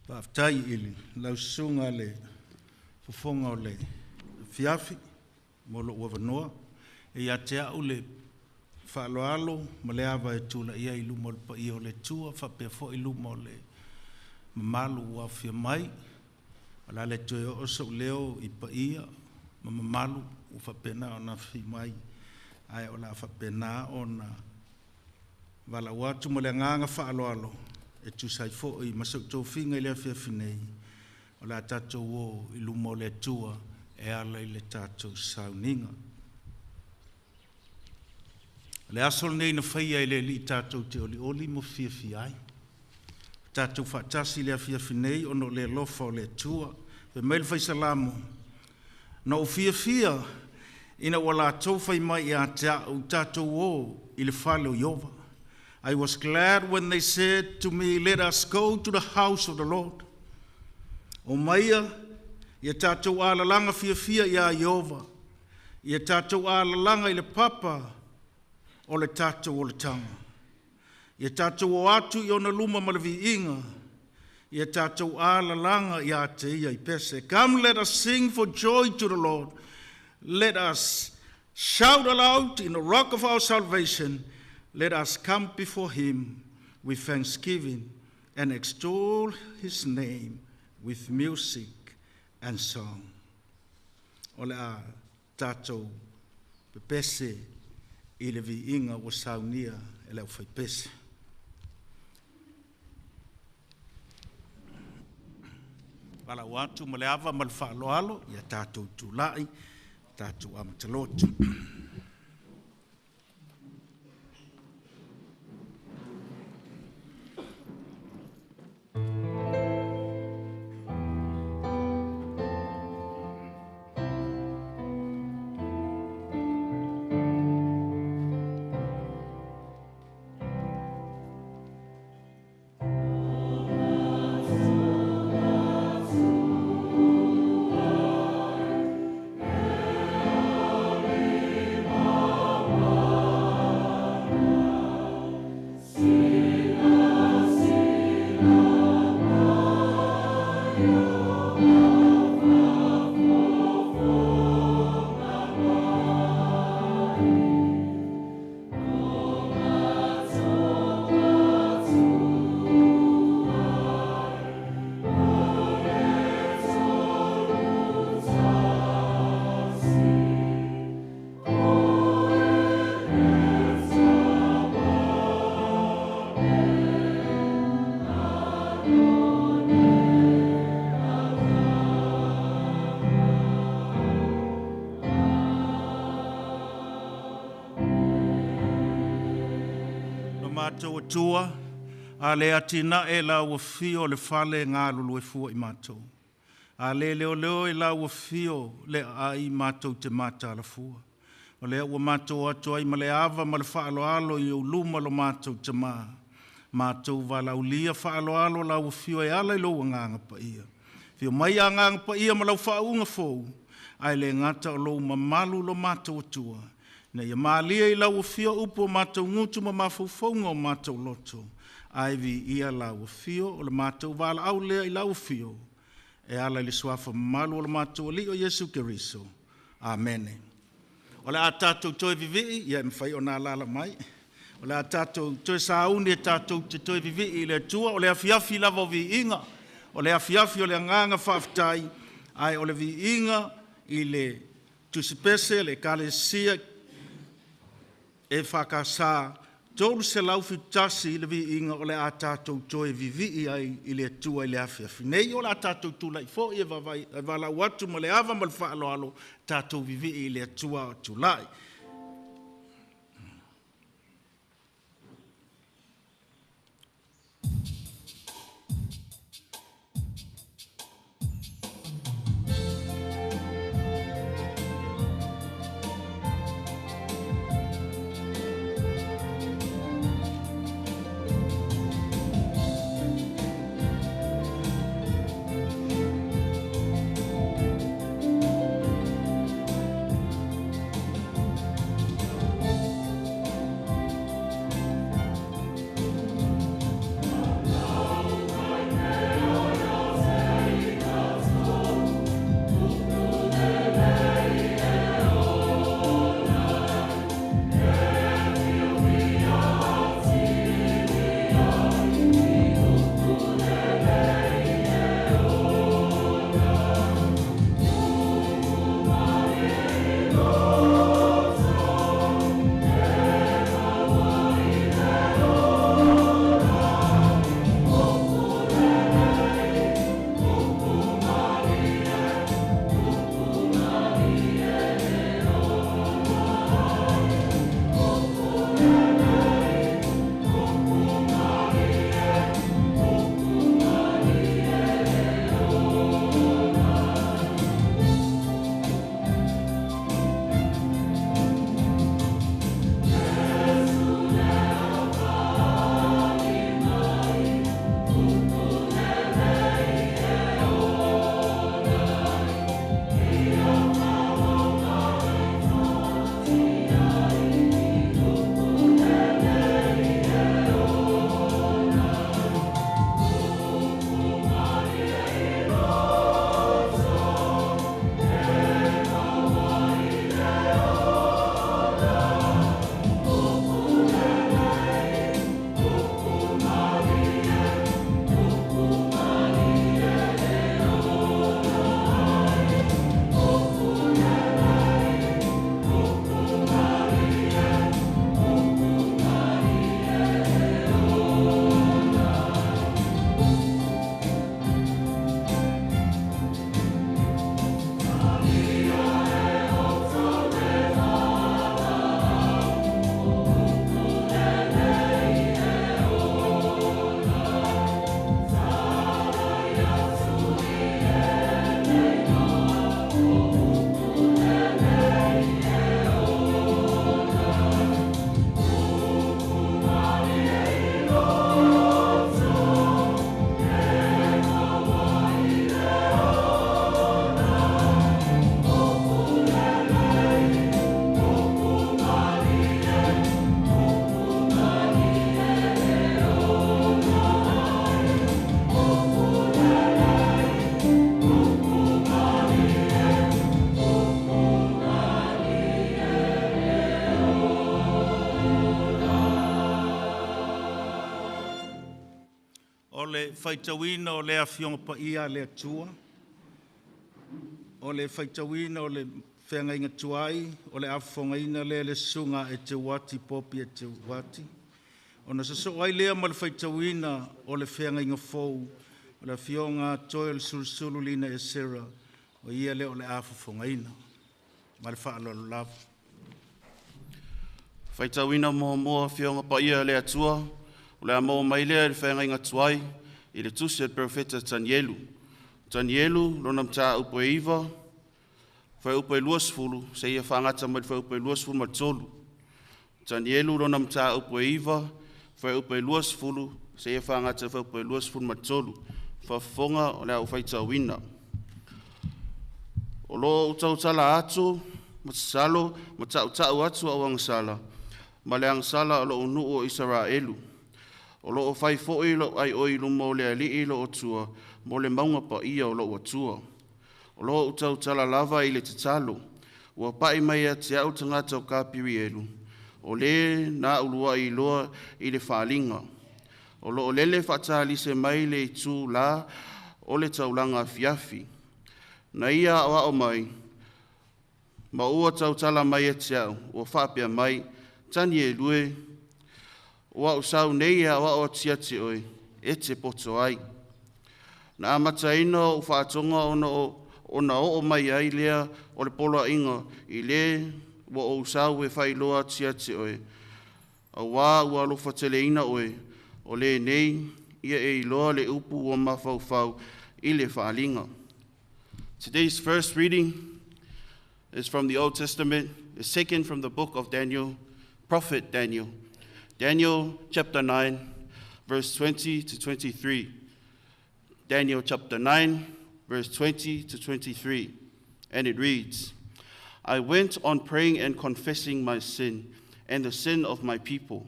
Faafetai i lau susuga le fofoga o le afiafi mo lou avanoa. E ia te au le faaaloalo ma le ava e tulai ai i luma o le paia o le Atua faapea foi luma o le mamalu ua aofia mai. O le a le toe oo sou leo i paia ma mamalu ua faapena ona aafifio mai, ae o le a faapena ona valaau atu ma le agaga faaaloalo e tusa ai foi ma sou tofiga i le afiafi nei, o le a tatou o i luma o le Atua e ala i le tatou sauniga. O le aso lenei na faia e le Alii tatou te olioli ma fiafia ai. Tatou faatasi i le afiafi nei ona o le alofa o le Atua. Fai mai le Fai Salamo, na ou fiafia ina ua latou fai mai ia te au, tatou o i le fale o Ieova. I was glad when they said to me, let us go to the house of the Lord. Omaia, ia tatou alalaga fiafia iā Ieova, ia tatou alalaga i le papa o le tatou olataga. Ia tatou o atu i ona luma ma le viiga, ia tatou alalaga ia te ia i pese. Come, let us sing for joy to the Lord. Let us shout aloud in the rock of our salvation. Let us come before him with thanksgiving and extol his name with music and song. O le a tatou pepese i le viiga ua saunia e le aufaipese. Valaau atu ma le ava ma le faaaloalo, ia tatou tulai, tatou amata lotu. Lo matou Atua, a le atinae lau afio o le fale galulue fua i matou. A le leoleo e lau afio le aai matou te mataala fua. O lea ua matou atu ai ma le ava ma le faaaloalo i ou luma lo matou Tamā, matou valaaulia faaaloalo lau afio e ala i lou Agaga Paia. Afio mai Agaga Paia ma lau faauuga fou, ae le gata o lou mamalu lo matou Atua, ina ia malie i lau afio upu o matou gutu ma mafaufauga o matou loto, ae viia lau afio o le matou valaau lea i lau afio, e ala i le suafa mamalu o le matou Alii o Iesu Keriso. Amene. O le a tatou toe vivii, ia e mafai ona alaala mai. O le a tatou toe sauni e tatou te toe vivii i le Atua, o le afiafi lava o viiga, o le afiafi o le agaga faafetai, ae o le viiga i le tusipese le Ekalesia EFKS 371 le viiga o le a tatou toe vivii ai i le Atua i le afiafi nei. O le a tatou tulai foi e valaau atu ma le ava ma le faaaloalo, tatou vivii i le Atua o tulai. faitauina o le Afioga Paia a le Atua, o le faitauina o le feagaiga tuai, o le a fofogaina lea e le susuga e Teuati Popi Eteuati, ona sosoo ai lea ma le faitauina o le feagaiga fou, o le Afioga Toeolesulusulu Lina Esera, o ia lea o le a fofogaina. Ma le faaaloalo lava. Faitauina muamua Afioga Paia a le Atua, o le a maua mai lea i le feagaiga tuai i le tusi a le Perofeta Tanielu. Tanielu, lona mataupu e 9, fuaiupu e 20, seia faagata mai le fuaiupu e 23. Tanielu, lona mataupu e 9, fuaiupu e 20, seia faagata i le fuaiupu e 23. Faafofoga o le a ou faitauina. O lo o ou tautala atu ma tatalo ma tautau atu au agasala, ma le agasala o lou nuu o Isaraelu. O lo o fai foi lou aioi i luma o le Alii lou Atua, mo le mauga paia o lou Atua. O lo o ou tautala lava i le tatalo, ua pai mai ia te au le tagata o Kapirielu, o le na uluai iloa i le faaliga. O lo o lele faatalise mai le itu la o le taulaga afiafi. Na ia aoao mai, ma ua tautala mai ia te au, ua faapea mai, Tanielu e, ua ou sau nei e aoao atu ia te oe, e te poto ai. Na amataina o ou faatoga ona oo mai ai lea o le poloaiga i le ua ou sau e faailoa atu ia te oe. Auā ua alofa teleina oe, o lenei ia e iloa le upu ua mafaufau i le faaliga. Today's first reading is from the Old Testament, the second from the book of Daniel, prophet Daniel. Daniel chapter 9, verse 20 to 23. Daniel chapter 9, verse 20 to 23. And it reads, I went on praying and confessing my sin and the sin of my people,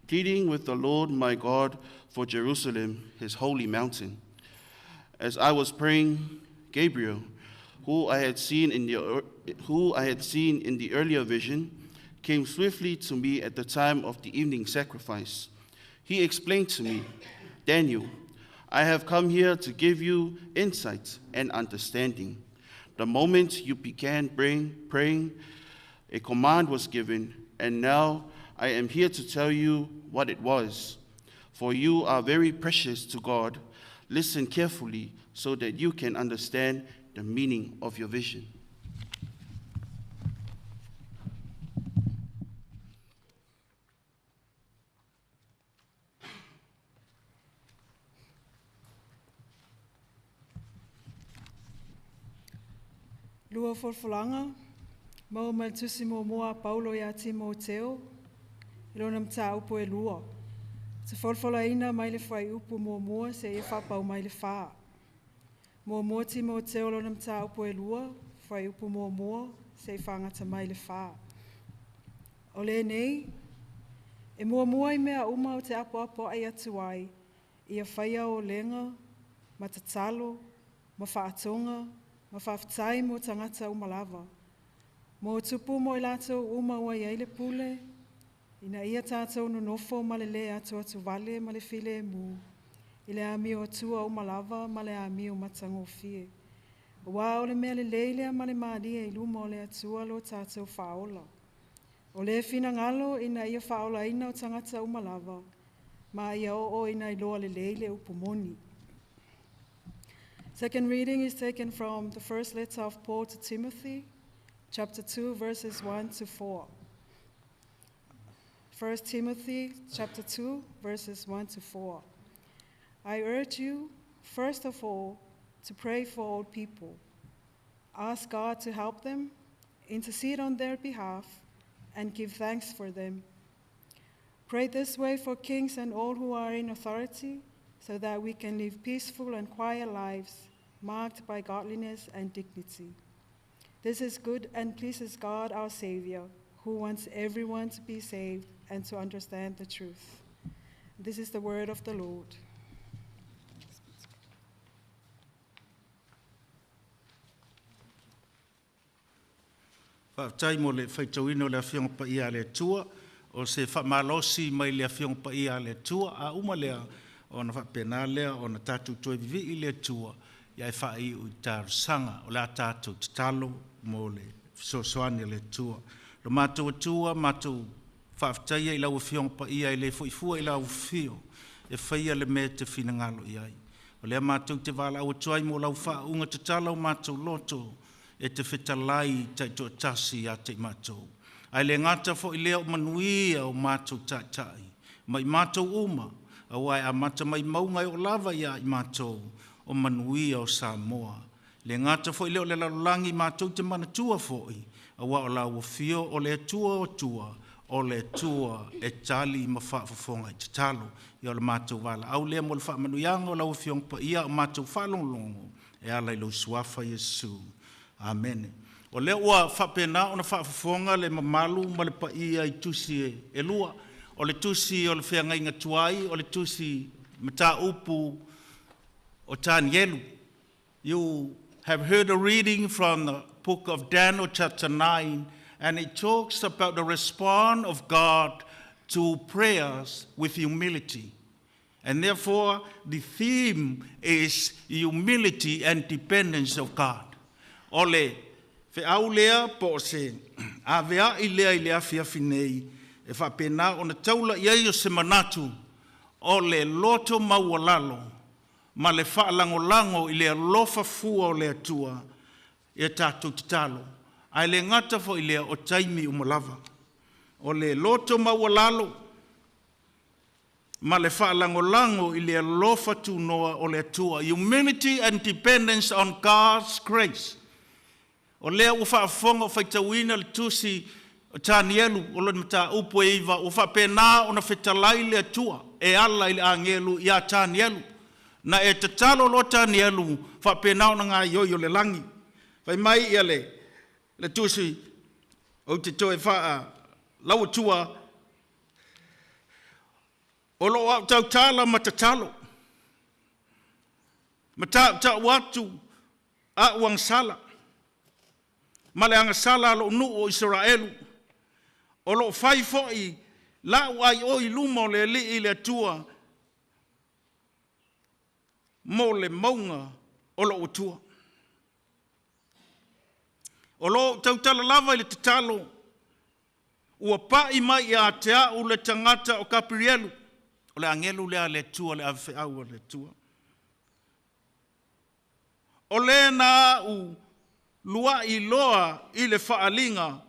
pleading with the Lord my God for Jerusalem, his holy mountain. As I was praying, Gabriel, who I had seen in the earlier vision, came swiftly to me at the time of the evening sacrifice. He explained to me, Daniel, I have come here to give you insight and understanding. The moment you began praying, a command was given, and now I am here to tell you what it was. For you are very precious to God. Listen carefully so that you can understand the meaning of your vision. Lua folafolaga, maua mai le tusi muamua a Paulo ia Timoteo, i lona mataupu e 2. Te folafolaina mai le fuaiupu 1 seia faapau mai le 4. Muamua Timoteo lona mataupu e 2, fuaiupu 1 seia faagata mai le 4. O lenei, e muamua i mea uma o te apoapoai atu ai, ia faia olega, ma tatalo, ma faatoga, ma faafetai mo tagata uma lava. Mo tupu mo i latou uma ua iai le pule, ina ia tātou nonofo ma le le atu atu vale ma le filemu, i le amio atua uma lava ma le amio matagofie. Ua o le mea lelei lea ma le malie i luma o le Atua lo tātou faaola. O le finagalo ina ia faaolaina o tagata uma lava, ma ia oo ina iloa lelei le upu moni. Second reading is taken from the first letter of Paul to Timothy, chapter 2, verses 1 to 4. 1 Timothy chapter 2, verses 1 to 4. I urge you, first of all, to pray for all people. Ask God to help them, intercede on their behalf, and give thanks for them. Pray this way for kings and all who are in authority, so that we can live peaceful and quiet lives marked by godliness and dignity. This is good and pleases God our Savior, who wants everyone to be saved and to understand the truth. This is the word of the Lord. Faafetai mo le faitauina o le Afioga Paia a le Atua, o se faamalosi mai le Afioga Paia a le Atua, a uma lea, Ona faapena lea ona tatou toe vivii i le Atua ia e faaiu i talosaga. O le a tatou tatalo mo le fesoasoani a le Atua. Lo matou Atua, matou faafetaia i lau Afioga Paia e le foi fua i lau afio e faia le mea e te finagalo i ai. O lea matou te valaau atu ai mo lau faauuga tatala o matou loto e te fetalai taitoatasi ia te i matou. Ae le gata foi lea o manuia o matou taitai, ma i matou uma, aua e amata mai mauga e oo lava ia i matou o manuia o Samoa. Le gata foi lea o le lalolagi matou te manatua foi, aua o lau afio o le Atua o Atua, o le Atua e tali ma faafofoga i tatalo. Ia o le matou valaau lea mo le faamanuiaga o lau Afioga Paia o matou faalogologo e ala i lou suafa Iesu. Amene. O lea ua faapena ona faafofoga le mamalu ma le paia i tusi e lua. O le tusi o le feagaiga tuai, o le tusi mataupu o Tanielu. You have heard a reading from the book of Daniel chapter 9, and it talks about the response of God to prayers with humility. And therefore, the theme is humility and dependence of God. O le feau lea po o se aveai lea i le afiafi nei e faapena ona taula i ai o se manatu o le loto maualalo ma le faalagolago i le alofa fua o le Atua e tatou tatalo. Ae le gata foi lea o taimi uma lava. O le loto maualalo ma le faalagolago i le alofa tunoa o le Atua. Humility and dependence on God's grace. O lea ua faafofoga o faitauina le tusi o Tanielu o lona mataupu e 9, ua faapena ona fetalai le Atua e ala i le agelu ia Tanielu. Na e tatalo loa Tanielu, faapena ona gaoioi o le lagi. Fai mai ia le tusi, ou te toe faalau atua, o loo au tautala ma tatalo, ma tautau atu au agasala, ma le agasala a lou nuu o Isaraelu, o loo fai foi lau ai o i luma o le Alii le Atua, mo le mauga o lou Atua. O loo tautala lava i le tatalo, ua pai mai ia te au le tagata o Kapirielu, o le agelu lea le Atua le avefeau o le Atua. O le na au luai loa i le faaliga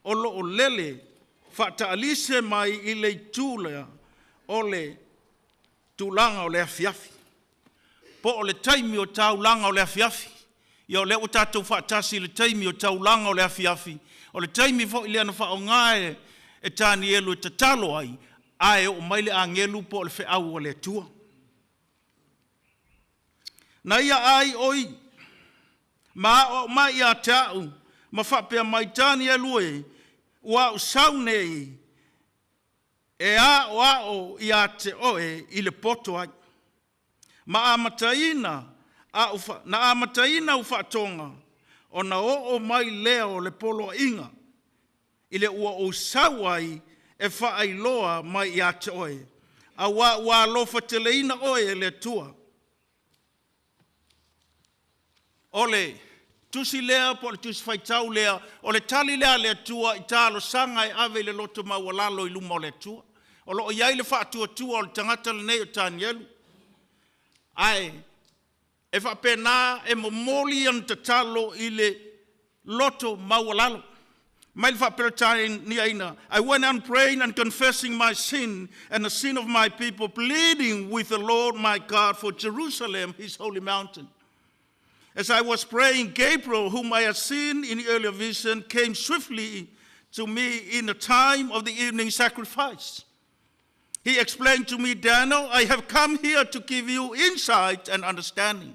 o loo lele faataalise mai i le itu lea o le tulaga o le afiafi. Po o le taimi o taulaga o le afiafi. Ia o lea ua tatou faatasi i le taimi o taulaga o le afiafi. O le taimi foi lea na faaaoga e Tanielu e tatalo ai, ae oo mai le agelu po o le feau o le Atua. Na ia ai oi, ma ao mai ia te au, ma faapea mai Tanielu e, ua au sau nei, e ao ao ia te oe i le poto ai. Ma amataina, na amataina au faatoga, ona oo mai lea o le poloaiga, i le ua ou sau ai e faailoa mai ia te oe. Aua ua alofa teleina oe e le Atua. O le tusi lea po o le tusi faitau lea, o le tali lea a le Atua i talosaga e ave i le loto maualalo i luma o le Atua. O loo i ai le faatuatua o le tagata lenei o Tanielu. Ae e faapena e momoli ona tatalo i le loto maualalo. Mai le faaperetaniaina, I went on praying and confessing my sin and the sin of my people, pleading with the Lord my God for Jerusalem, his holy mountain. As I was praying, Gabriel, whom I had seen in the earlier vision, came swiftly to me in the time of the evening sacrifice. He explained to me, Daniel, I have come here to give you insight and understanding.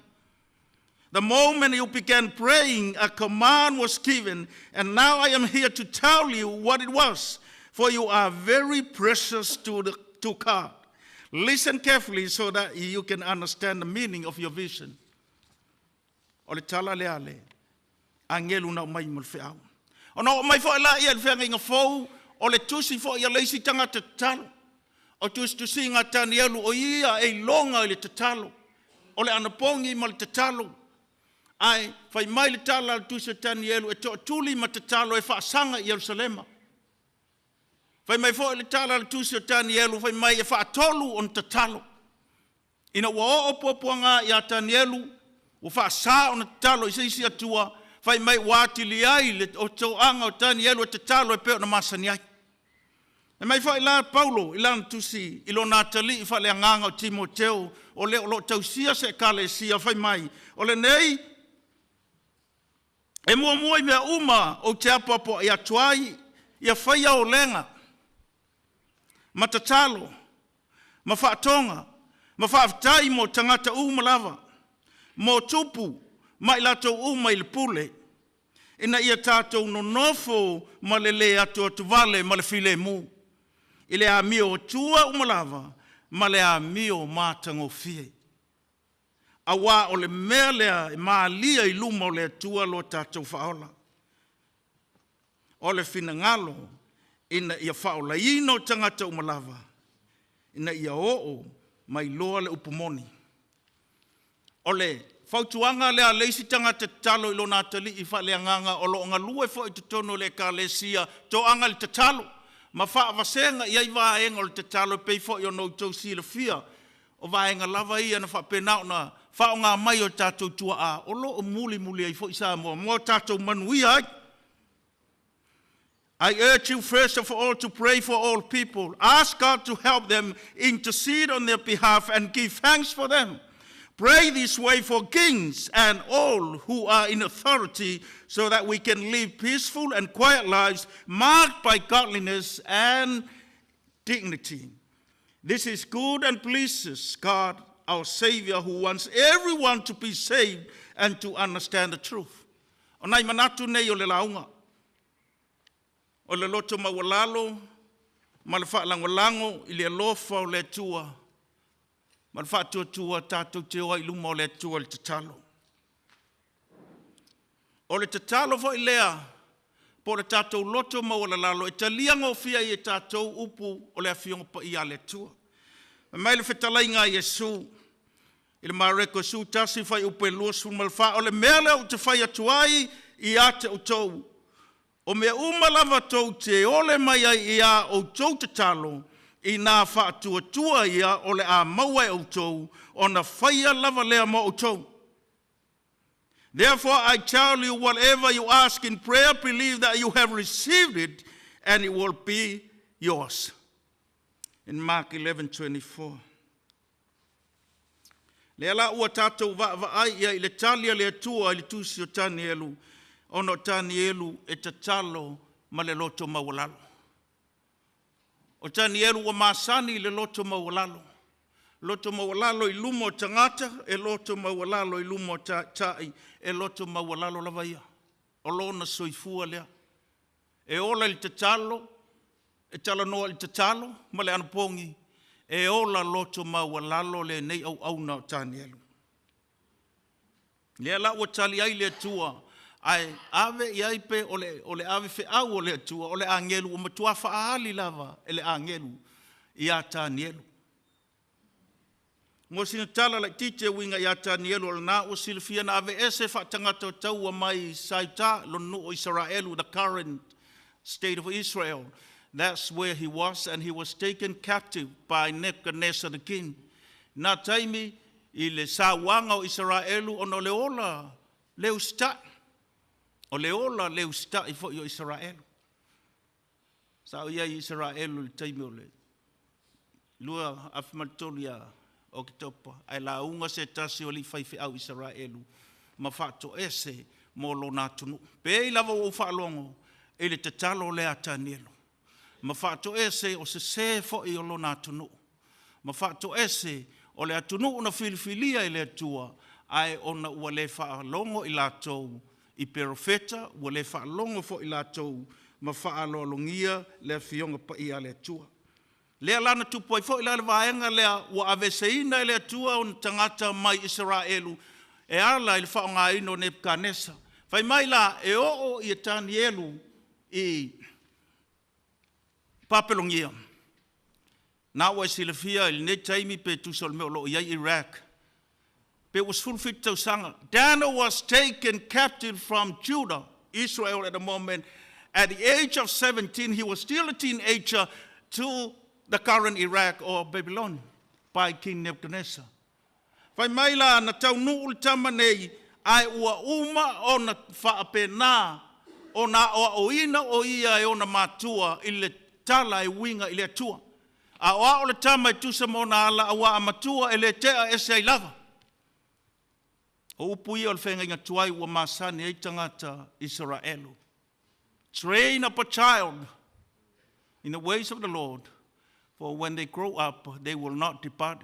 The moment you began praying, a command was given, and now I am here to tell you what it was, for you are very precious to God. Listen carefully so that you can understand the meaning of your vision. O le tala lea le agelu na o mai mo le feau. Ona o mai foi la ia le feagaiga fou, o le tusi foi ia le isi tagata tatalo. O tusitusiga a Tanielu o ia e iloga i le tatalo, o le anapogi ma le tatalo. Ae fai mai le tala a le tusi a Tanielu e toatuli ma tatalo e faasaga i Ierusalema. Fai mai foi le tala a le tusi o Tanielu, fai mai e faatolu ona tatalo. Ina ua oo puapuaga ia Tanielu, ua faasā ona tatalo i se isi Atua, fai mai ua atili ai le toaga o Tanielu e tatalo e pei ona masani ai. Fai mai foi la Paulo i lana tusi i lona atalii faaleagaga o Timoteo, o le o lo o tausia se ekalesia, fai mai, o lenei e muamua i mea uma ou te apoapoai atu ai, ia faia olega ma tatalo ma faatoga ma faafetai mo tagata uma lava, mo tupu ma i latou uma i le pule, ina ia tatou nonofo ma le lē atuatuvale ma le filemu, i le amio atua uma lava ma le amio matagofie. Auā o le mea lea e malie i luma o le Atua lo tatou Faaola. O le finagalo ina ia faaolaina o tagata uma lava, ina ia oo mai loa le upu moni. O le fautuaga lea a le isi tagata tatalo i lona atalii faaleagaga o lo o galue foi i totonu o le Ekalesia, toaga i le tatalo ma faavasega i ai vaega o le tatalo e pei foi ona outou silafia, o vaega lava ia na faapena ona faaaoga mai e o tatou tuaa o lo o mulimuli ai foi Samoa mo tatou manuia ai. I urge you first of all to pray for all people. Ask God to help them, intercede on their behalf, and give thanks for them. Pray this way for kings and all who are in authority, so that we can live peaceful and quiet lives marked by godliness and dignity. This is good and pleases God, our Savior, who wants everyone to be saved and to understand the truth. O nai manatu nei o le lauga, o le loto maualalo ma le faalagolago i le alofa o le Atua ma le faatuatua tatou te o ai i luma o le Atua i le tatalo. O le tatalo foi lea po o le tatou loto maualalalo e talia gofie ai e tatou upu o le Afioga Paia a le Atua. Fai mai le fetalaiga a Iesu i le Mareko 11 fuaiupu e 24, o le mea lea ou te fai atu ai ia te outou, o mea uma lava tou te ole mai ai ia outou tatalo, ina faatuatua ia o le a maua e outou, ona faia lava lea mo outou. Therefore I tell you, whatever you ask in prayer, believe that you have received it, and it will be yours. In Mark 11:24. Lea la ua tatou vaavaai ia i le tali a le Atua i le tusi o Tanielu, ona o Tanielu e tatalo ma le loto maualalo. O Tanielu ua masani i le loto maualalo. Loto maualalo i luma o tagata, e loto maualalo i luma o taitai, e loto maualalo lava ia. O lona soifua lea. E ola i le tatalo, e talanoa i le tatalo ma le anapogi, e ola loto maualalo lenei auauna o Tanielu. Lea la ua tali ai le Atua, ae ave i ai pe o le ave feau o le Atua, o le agelu ua matua faaali lava e le agelu ia Tanielu. Mo sina tala laitiiti e uiga ia Tanielu o lena ua silafia na aveese faatagata o taua mai Saita, lona nuu o Isaraelu, the current state of Israel. That's where he was, and he was taken captive by Nebuchadnezzar the king. Na taimi i le sauaga o Isaraelu ona o le ola le usitai. O le ola le usitai foi o Isaraelu. Sa o i ai i Isaraelu i le taimi o le 2003 ia Oketopa, ae lauga se tasi o alii faifeau Isaraelu ma faatoese mo lona atunuu. Pei lava ua ou faalogo i le tatalo lea a Tanielu, ma faatoese o sesē foi o lona atunuu, ma faatoese o le atunuu na filifilia e le Atua, ae ona ua le faalogo i latou i perofeta, ua le faalogo foi i latou ma faaaloalogia le Afioga Paia a le Atua. Lea la na tupu ai foi la le vaega lea ua aveeseina e le Atua ona tagata mai Isaraelu e ala i le faaaogaina o Nebukanesa. Fai mai la e oo ia Tanielu i Papelonia. Na ua e silafia i lenei taimi pe tusa o le mea o lo o i ai Iraq. Pe ua 17 tausaga. Daniel was taken captive from Judah, Israel at the moment. At the age of 17, he was still a teenager, to the current Iraq or Babylon by King Nebuchadnezzar. Fai mai la na taunuu le tama nei ae ua uma ona faapena ona aoaoina o ia e ona matua i le tala e uiga i le Atua. A o ao le tama e tusa ma ona ala auā a matua e le tea ese ai lava. O upu ia o le feagaiga tuai ua masani ai tagata Isaraelu. Train up a child in the ways of the Lord, for when they grow up, they will not depart.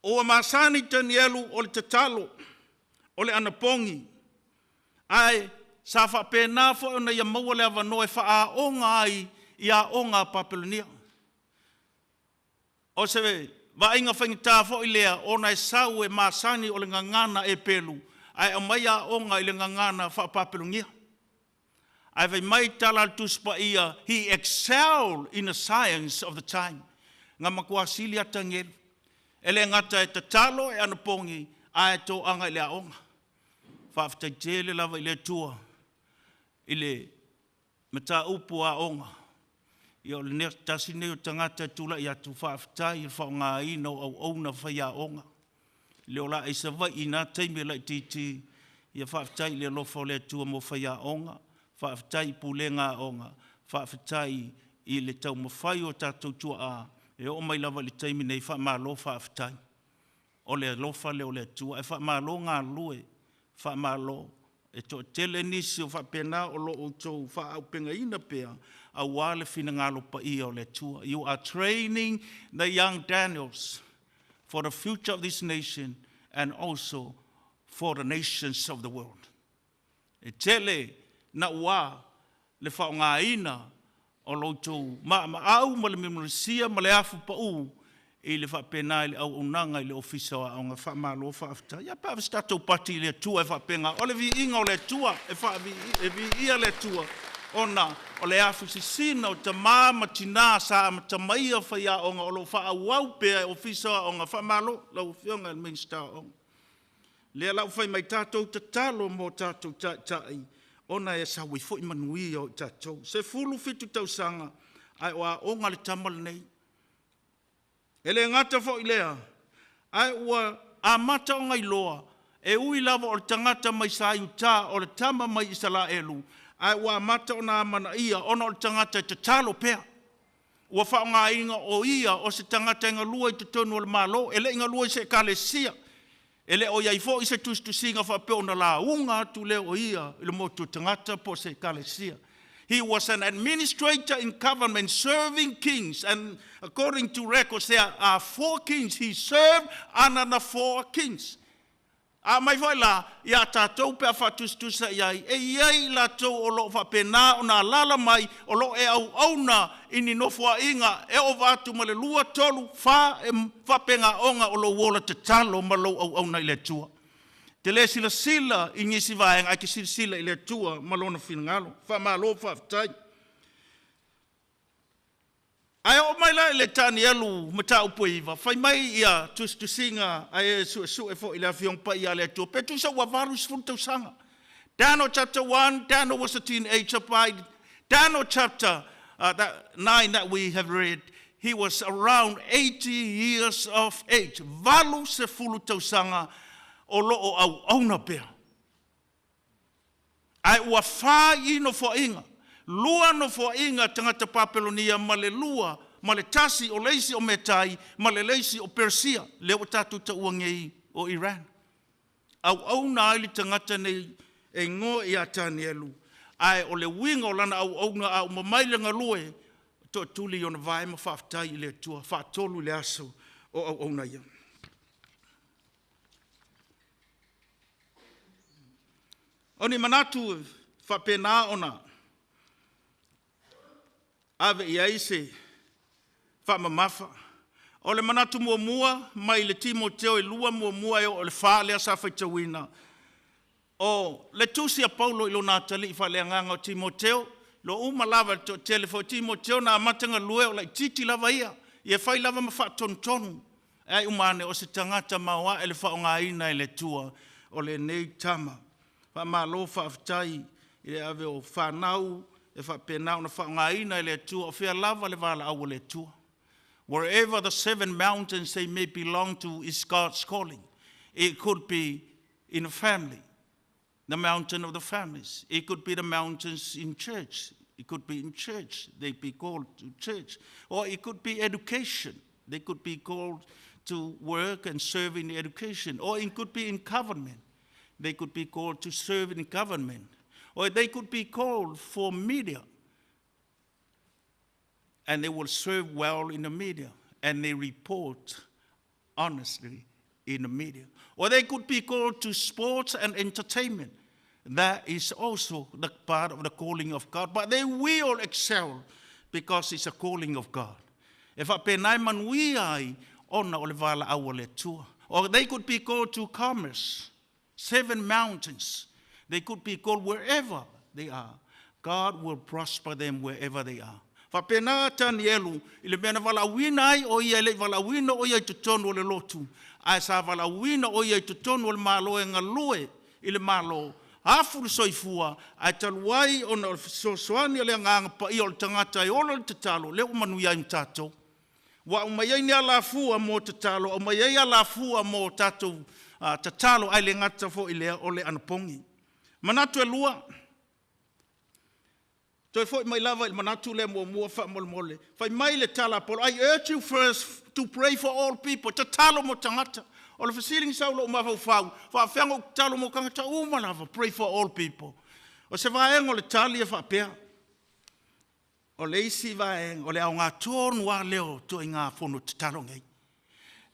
Ua masani Tanielu o le tatalo, o le anapogi, ae sa faapena foi ona ia maua le avanoa e faaaoga ai i aoga a Papelonia. O se vaaiga faigata foi lea ona e sau e masani o le gagana Eperu, ae aumai aoga i le gagana faa-Papelonia. Ae fai mai tala a le Tusi Paia, he excelled in the science of the time. Na matua sili lava Tanielu. E le gata e tatalo e anapogi, ae toaga i le aoga. Faafetai tele lava i le Atua i le mataupu aoga. Ia o le tasi lenei o tagata e tulai atu faafetai i le faaaogaina o auauna faiaoga. Le o la i Savaii i na taimi e laitiiti, ia faafetai i le alofa o le Atua mo faiaoga, faafetai i pulega aoga, faafetai i le taumafai o tatou tuaa e oo mai lava i le taimi nei, faamalo faafetai. O le alofa lea o le Atua. Ae faamalo galulue, faamalo. E toatele nisi o faapena o lo o outou faaaupegaina pea aua le finagalo paia o le Atua. You are training the young Daniels for the future of this nation and also for the nations of the world. E tele na ua le faaaogaina o lo outou maamaau ma le memorisia ma le afu pau i le faapena i le auaunaga i le Ofisa o Aoga. Faamalo faafetai. Ia pe ave se tatou pati i le Atua e faapena. O le viiga o le Atua, e viia le Atua ona o le afu sisina o tamā ma tinā sa amatamaia faiaoga o lo o faaauau pea e Ofisa o Aoga. Faamalo lau Afioga i le Minisita o Aoga. Lea la ua fai mai tatou tatalo mo tatou taitai ona e sau ai foi manuia o i tatou. 17 tausaga ae o aoga le tama lenei. E le gata foi lea, ae ua amata ona iloa, e ui lava o le tagata mai sa i uta, o le tama mai Isaraelu, ae ua amata ona amanaia ona o le tagata e tatalo pea. Ua faaaogaina o ia o se tagata e galue i totonu o le Malo, e le i galue i se ekalesia. E le o i ai foi se tusitusiga faapea ona lauga atu lea o ia i le motu o tagata po o se ekalesia. He was an administrator in government serving kings, and according to records there are 4 kings. He served under the 4 kings. A mai foi la, ia tatou pe a faatusatusa i ai, e i ai latou o lo o faapena ona alaala mai, o lo o e auauna i ni nofoaiga e ova atu ma le 2, 3, 4 e faapegaoga o lou ola tatalo ma lou auauna i le Atua. Te le silasila i nisi vaega, ae te silasila i le Atua ma lona finagalo. Faamalo faafetai. Ae oo mai la i le Tanielu mataupu e 9, fai mai ia tusitusiga ae e suesue foi i le Afioga Paia a le Atua, pe tusa ua 80 tausaga. Daniel chapter 1, Daniel was a teenager. By Daniel chapter 9 that we have read, he was around 80 years of age. 80 tausaga o lo o auauna pea. Ae ua 4 i nofoaiga, 2 nofoaiga tagata Papelonia ma le 2, ma le 1 o le isi o Metai, ma le isi o Persia, lea ua tatou taua nei o Iran. Auauna ai le tagata nei e igoa ia Tanielu, ae o le uiga o lana auauna a uma mai le galue, toatuli i ona vae ma faafetai i le Atua, faatolu i le aso o auauna ia. O ni manatu faapena ona ave i ai se faamamafa. O le manatu muamua mai le Timoteo e 2 muamua e oo i le 4 lea sa faitauina. O le tusi a Paulo i lona atalii faaleagaga o Timoteo, Lo uma lava le toatele foi Timoteo na amata galue o laitiiti lava ia. Ia fai lava ma faatonutonu. Ai uma ane o se tagata maoae le faaaogaina e le Atua o lenei tama. Faamalo faafetai i le ave o fanau e faapena ona faaaogaina e le Atua o fea lava le valaau a le Atua. Wherever the seven mountains they may belong to is God's calling. It could be in a family, the mountain of the families. It could be the mountains in church. It could be in church. They be called to church. Or it could be education. They could be called to work and serve in education. Or it could be in government. They could be called to serve in government. Or they could be called for media. And they will serve well in the media. And they report honestly in the media. Or they could be called to sports and entertainment. That is also the part of the calling of God. But they will excel because it's a calling of God. E faapena e manuia ai ona o le valaau a le Atua. Or they could be called to commerce, seven mountains. They could be called wherever they are. God will prosper them wherever they are. Faapena Tanielu i le mea na valaauina ai o ia e le i valaauina o ia i totonu o le lotu. Ae sa valaauina o ia i totonu o le Malo e galue i le Malo. Afu le soifua ae talu ai ona o le fesoasoani a le Agaga Paia o le tagata e ola le tatalo, lea ua manuia ai ma tatou. Ua aumai ai ni alafua mo tatalo, aumai ai alafua mo tatou tatalo, ae le gata foi i lea o le anapogi. Manatu e lua, toe foi mai lava i le manatu lea muamua faamolemole. Fai mai le tala a Paulo, I urge you first to pray for all people. Tatalo mo tagata. O le fesili na sau i lou mafaufau, faafefea ona ou tatalo mo tagata uma lava, pray for all people. O se vaega o le tali e faapea, o le isi vaega, o le aoga tonu lava lea o ituaiga fono tatalo nei.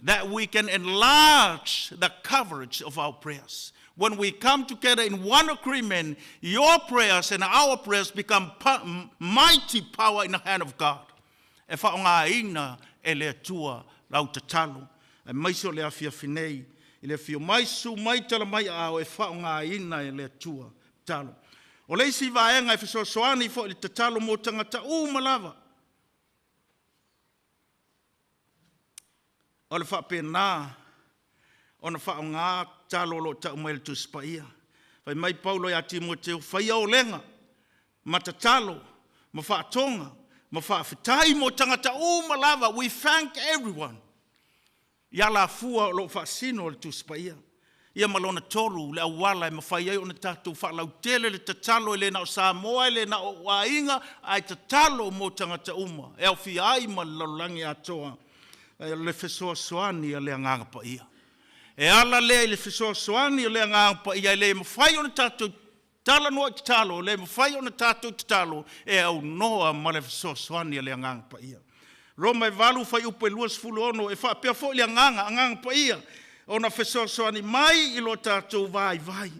That we can enlarge the coverage of our prayers. When we come together in one agreement, your prayers and our prayers become mighty power in the hand of God. E faaaogaina e le Atua lau tatalo. Aemaise o le afiafi nei, i le afio mai, susu mai, tala mai aao e faaaogaina e le Atua tatalo. O le isi vaega e fesoasoani foi i le tatalo mo tagata uma lava, o le faapena ona faaaoga tatalo o lo o tau mai e le Tusi Paia. Fai mai Paulo ia Timoteo, faia olega ma tatalo ma faatoga ma faafetai mo tagata uma lava. We thank everyone. I alafua o lo o faasino e le Tusi Paia. Ia ma lona tolu, le auala e mafai ai ona tatou faalautele le tatalo e le na o Samoa, e le na o ou aiga, ae tatalo mo tagata uma, e aofia ai ma le lalolagi atoa, le fesoasoani a le Agaga Paia. E ala lea i le fesoasoani o le Agaga Paia e le mafai ona tatou talanoa i tatalo, e le mafai ona tatou tatalo e aunoa ma le fesoasoani a le Agaga Paia. Roma e 8 fuaiupu e 26, e faapea foi le Agaga, Agaga Paia, ona fesoasoani mai i lo tatou vaivai,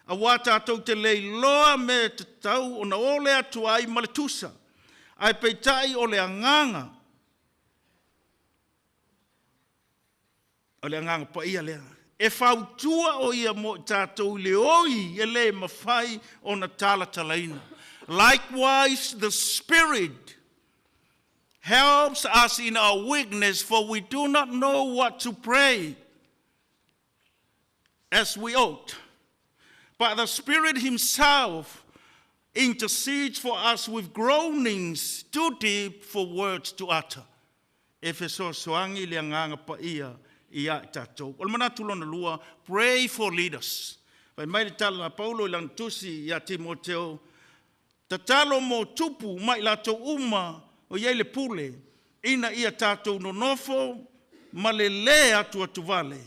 aua tatou te le iloa mea e tatau ona ole atu ai ma le tusa, ae peitai o le Agaga, O le Agaga Paia lea. E fautua o ia mo i tatou i le oi e le mafai ona talatalaina. Likewise, the Spirit helps us in our weakness, for we do not know what to pray as we ought. But the Spirit Himself intercedes for us with groanings too deep for words to utter. E fesoasoani le Agaga Paia ia i tatou. O le manatu lona lua, pray for leaders. Fai mai le tala a Paulo i lana tusi ia Timoteo, tatalo mo tupu ma i latou uma o i ai le pule, ina ia tatou nonofo ma le lē atuatuvale,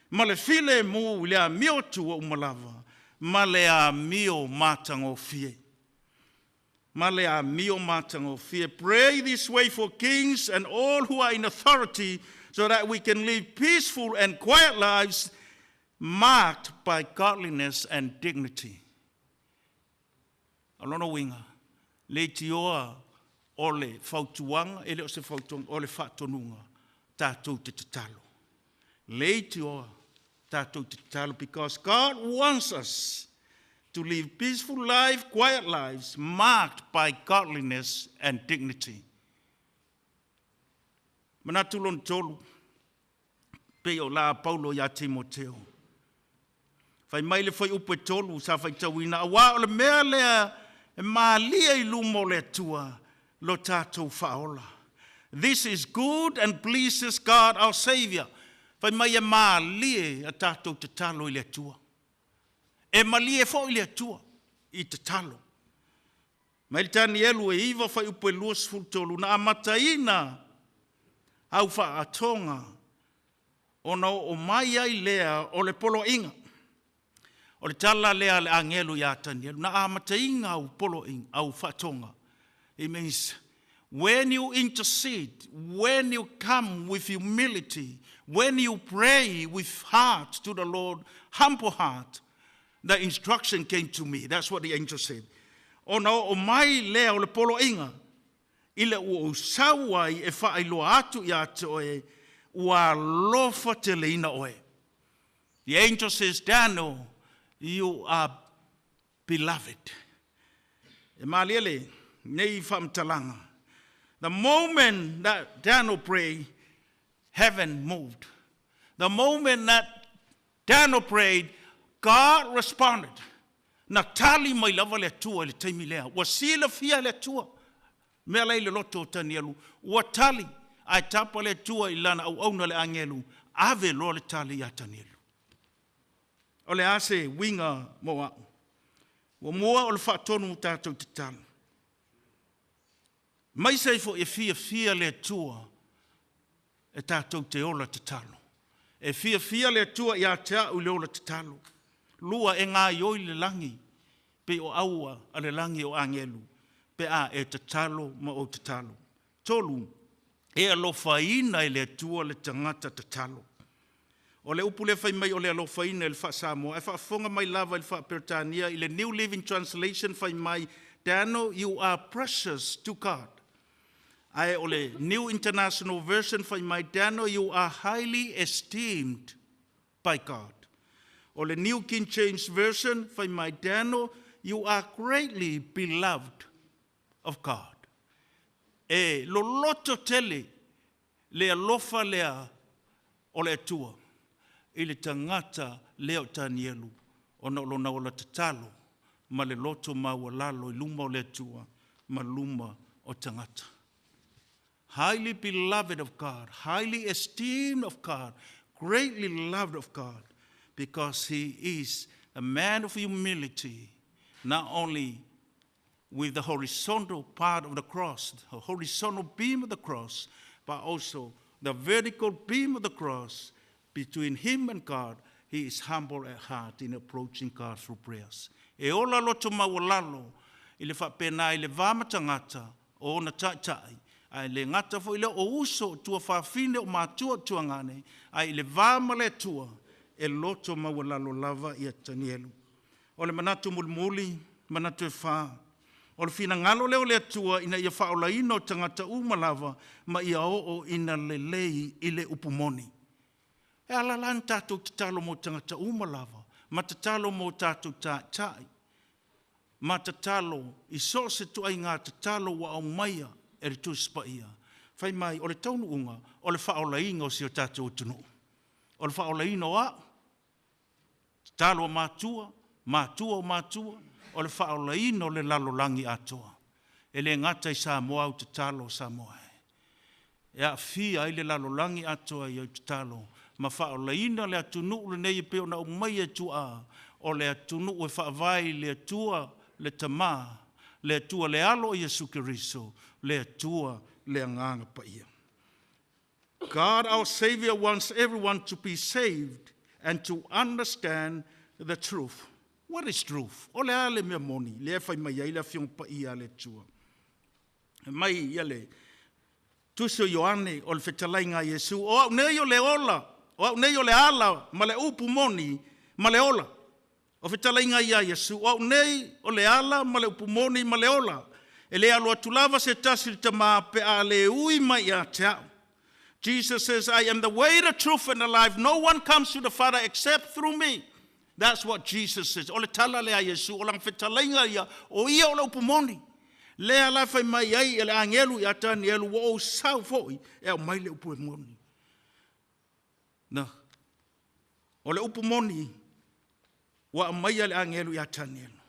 ma le filemu i le amio atu uma lava, ma le amio matagofie. Ma le amio matagofie. Pray this way for kings and all who are in authority, so that we can live peaceful and quiet lives marked by godliness and dignity. O lona uiga, leitioa o le fautuaga, e le o se fautuaga, o le faatonuga, tatou te tatalo. Leitioa tatou te tatalo because God wants us to live peaceful life, quiet lives marked by godliness and dignity. Manatu lona tolu, pei o la Paulo iā Timoteo. Fai mai le fuaiupu e 3 sa faitauina, auā o le mea lea e malie i luma o le Atua lo tatou faaola. This is good and pleases God our Savior. Fai mai e malie a tatou tatalo i le Atua. E malie foi le Atua i tatalo. Mai le Tanielu e 9 fuaiupu e 23, na amataina au faatoga ona oo mai ai lea o le poloaiga. O le tala lea le agelu ia Tanielu, na amataina au poloaiga, au faatoga. It means when you intercede, when you come with humility, when you pray with heart to the Lord, humble heart, the instruction came to me. That's what the angel said. Ona oo mai lea o le poloaiga, i le ua ou sau ai e faailoa atu ia te oe, ua alofa teleina oe. The angel says, Daniel, you are beloved. E malie le nei faamatalaga. The moment that Daniel prayed, heaven moved. The moment that Daniel prayed, God responded. Na tali mai lava le Atua i le taimi lea. Ua silafia le Atua. Mea la i le loto o Tanielu. Ua tali. Ae tapa le Atua i lana auauna le agelu. Ave loa le tali ia Tanielu. O le a se uiga mo au. Ua mua o le faatonu tatou tatalo. Mai se ifo e fiafia le Atua e tatou te ola tatalo. E fiafia le Atua ia te au i le ola tatalo. Lua e gaioi le lagi, pe o aua a le lagi o agelu, pe a e tatalo ma o tatalo. Tolu, e alofaina e le Atua le tagata tatalo. O le upu le fai mai o le alofaina i le faa-Samoa, e faafofoga mai lava i le faa-Peretania i le New Living Translation fai mai, Daniel, you are precious to God. Ae o le New International Version fai mai, Daniel, you are highly esteemed by God. O le New King James Version fai mai, Daniel, you are greatly beloved of God. E loloto tele le alofa lea o le Atua i le tagata lea o Tanielu ona o lona ola tatalo ma le loto maualalo i luma o le Atua ma luma o tagata. Highly beloved of God, highly esteemed of God, greatly loved of God, because he is a man of humility, not only with the horizontal part of the cross, the horizontal beam of the cross, but also the vertical beam of the cross between him and God. He is humble at heart in approaching God through prayers. E ola loto maualalo i le faapena i le va ma tagata o ona taitai, ae le gata foi lea o uso o tuafafine o matua o tuagane, ae i le va ma le Atua e loto maualalo lava ia Tanielu. O le manatu mulimuli, manatu e fa, o le finagalo lea o le Atua ina ia faaolaina o tagata uma lava ma ia oo ina lelei i le upu moni. E ala la na tatou tatalo mo tagata uma lava, ma tatalo mo tatou taitai, ma tatalo i so o se ituaiga tatalo ua aumaia e le Tusi Paia. Fai mai o le taunuuga o le faaolaina o si o tatou atunuu. O le faaolaina o au, tatalo a matua, matua o matua, o le faaolaina o le lalolagi atoa. E le gata i Samoa au tatalo o Samoa e. E aafia ai le lalolagi atoa i au tatalo ma faaolaina le atunuu lenei e pei ona aumaia e tuaa o le atunuu e faavae i le Atua le Tamā, le Atua le Alo o Iesu Keriso, le Atua le Agaga Paia. God our Savior wants everyone to be saved and to understand the truth. What is truth? O le a le mea moni, lea fai mai ai le afioga paia a le Atua. Mai ia le Tusi o Ioane o le fetalaiga a Iesu, o au nei o le ola, o au nei o le ala ma le upu moni ma le ola. O fetalaiga ia Iesu, o au nei o le ala ma le upu moni ma le ola. E le alo atu lava se tasi i le Tamā pe a le ui mai ia te au. Jesus says, I am the way, the truth, and the life. No one comes to the Father except through me. That's what Jesus says. O le tala lea a Iesu, o lana fetalaiga ia, o ia o le upu moni. Lea la fai mai ai e le agelu ia Tanielu, ua ou sau foi e aumai le upu e moni. Na, o le upu moni, ua aumaia le agelu ia Tanielu.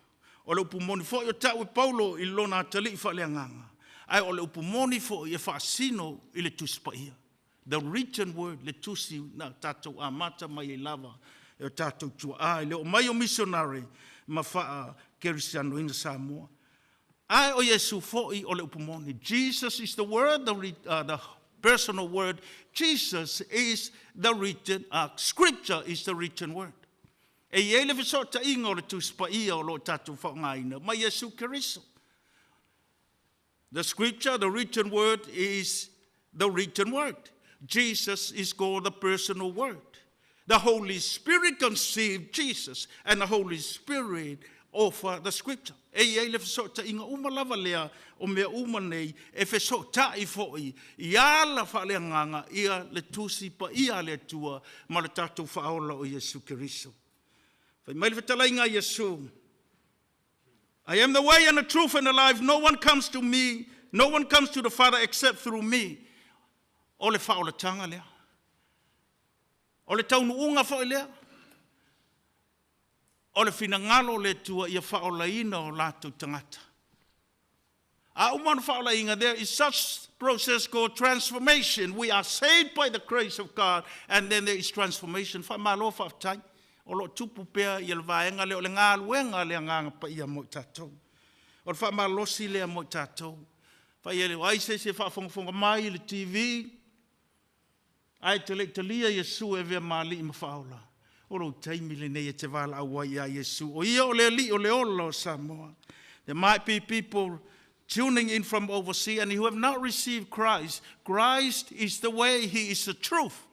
O le upu moni foi o ta'u e Paulo i lona atalii faaleagaga. Ae o le upu moni foi e faasino i le Tusi Paia. The written word, le tusi na tatou amata mai ai lava e o tatou tuaa i le oo mai o misionare ma faakerisianoina Samoa. Ae o Iesu foi o le upu moni. Jesus is the word, the personal word. Jesus is the written, scripture is the written word. E i ai le fesootaiga o le Tusi Paia o lo o tatou faaaogaina ma Iesu Keriso. The scripture, the written word is the written word. Jesus is called the personal word. The Holy Spirit conceived Jesus and the Holy Spirit offer the scripture. E i ai le fesootaiga uma lava lea o mea uma nei e fesootai foi i ala faaleagaga ia le Tusi Paia a le Atua ma le tatou faaola o Iesu Keriso. Fai mai le fetalaiga a Iesu, I am the way and the truth and the life. No one comes to me, no one comes to the Father except through me. O le faaolataga lea. O le taunuuga foi lea. O le finagalo o le Atua ia faaolaina o latou tagata. A uma ona faaolaina, there is such process called transformation. We are saved by the grace of God and then there is transformation. Faamalo faafetai. O lo o tupu pea ia le vaega lea o le galuega a le Agaga Paia mo i tatou. O le faamalosi lea mo i tatou. Fai e le o ai se isi e faafogafoga mai i le TV, ae te le i talia Iesu e avea ma Alii ma Faaola. O lou taimi lenei e te valaau ai ia Iesu. O ia o le Alii o le ola o Samoa. There might be people tuning in from overseas and who have not received Christ. Christ is the way, He is the truth.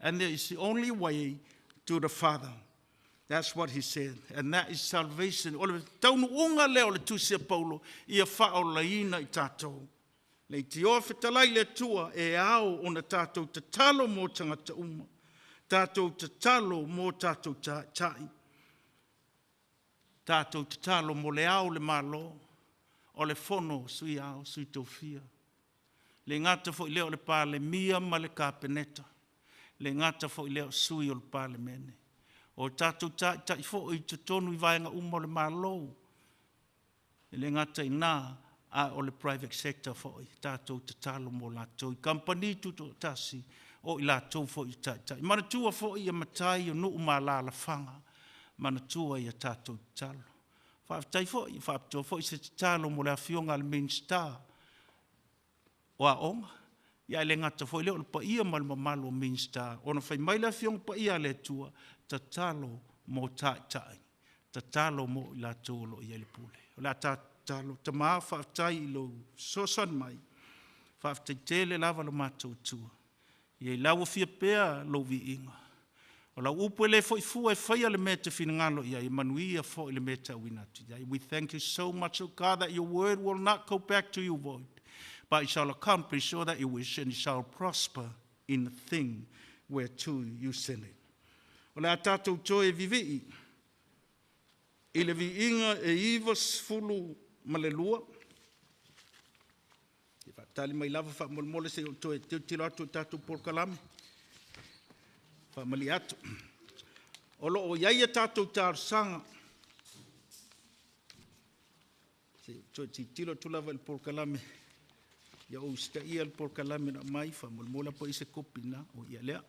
And there is the only way to the Father. That's what he said. And that is salvation. O le taunuuga lea o le tusi a Paulo, ia faaolaina i tatou. Le itioa fetalai le Atua e ao ona tatou tatalo mo tagata uma. Tatou tatalo mo tatou taitai. Tatou tatalo mo le Ao o le Malo, o le Fono Sui Ao, Sui Tofia. Le gata foi lea o le Palemia ma le Kapeneta. Le gata foi lea o sui o le Palemene. O tatou taitai foi i totonu i vaega uma o le Malo. E le gata i ina, a o le private sector foi, tatou tatalo mo latou. I kamupani tutoatasi, o i latou foi i taitai. Manatua foi ia matai o nuu ma alaalafaga, manatua ia tatou tatalo. Faafetai foi, faapitoa foi se tatalo mo le afioga a le Minisita o Aoga, ia e le gata foi lea o le paia ma le mamalu o Minisita, ona fai mai le Afioga Paia a le Atua, tatalo mo taitai, tatalo mo i latou o lo o i ai le pule. O le a tatalo, Tama, faafetai i lou fesoasoani mai, faafetai tele lava lo matou Atua. Ia i lau afia pea lou viiga. O lau upu e le foi fua e faia le mea e te finagalo i ai, e manuia foi le mea e tauina atu i ai. We thank you so much, O God, that your word will not go back to you void, but it shall accomplish all that you wish and it shall prosper in the thing whereto you send it. O le a tatou toe vivii i le viiga e 92. E faatali mai lava faamolemole se i ou toe tilotilo atu i tatou polokalame. Faamalie atu. O lo o i ai a tatou talosaga. Se i ou toe tilotilo atu lava i le polokalame. Ia ou usitaia le polokalame na aumai faamolemole po i se kopi na o ia lea.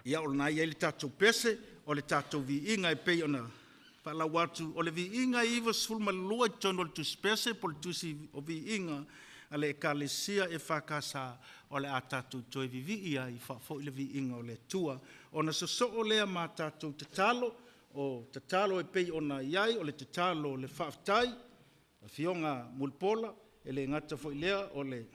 Ia o lena e i ai le tatou pese, o le tatou viiga e pei ona faalau atu, o le viiga e 92 i totonu o le tusi pese po o le tusi o viiga a le Ekalesia EFKS, o le a tatou toe vivii ai faafoi le viiga o le Atua. Ona sosoo lea ma tatou tatalo, o tatalo e pei ona i ai, o le tatalo o le faafetai, Afioga Mulipola, e le gata foi lea o le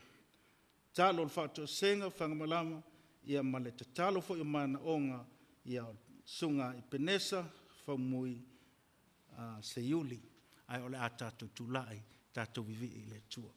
tatalo o le faatoesega, Fagamalama, ia ma le tatalo foi o manaoga, ia o le Susuga Epenesa Faumui Seiuli. Ae o le a tatou tulai, tatou vivii i le Atua.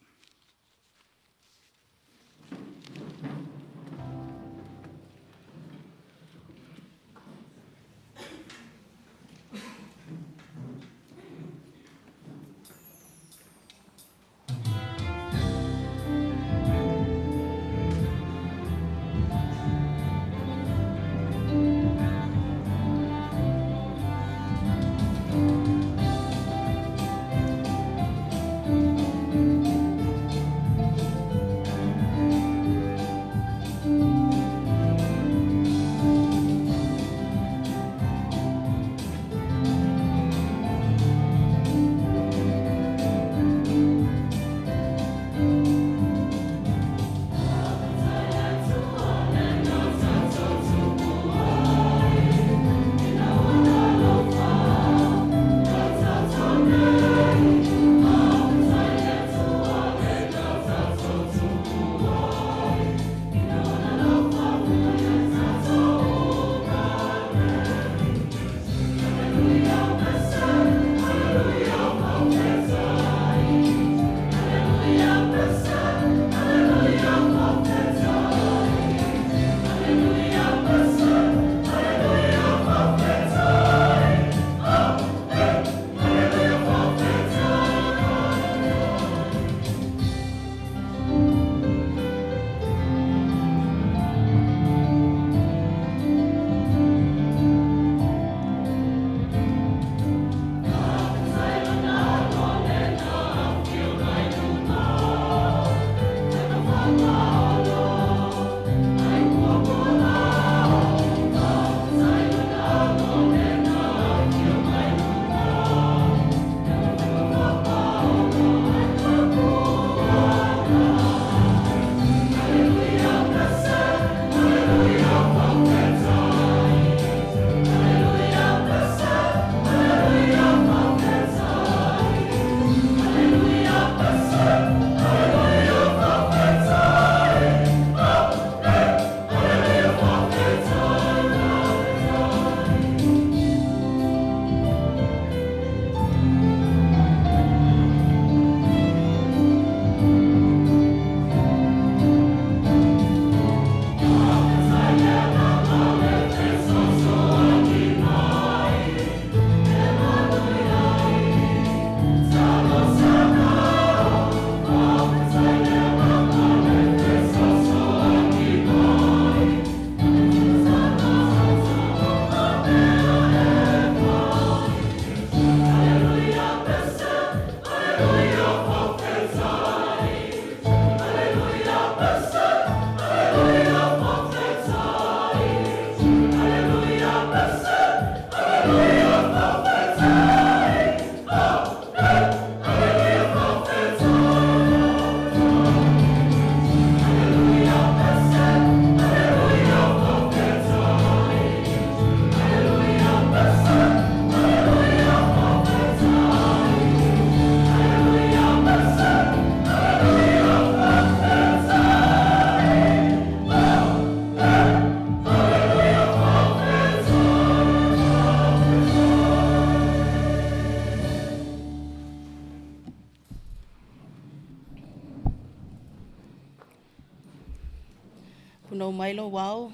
Punou mai lou ao,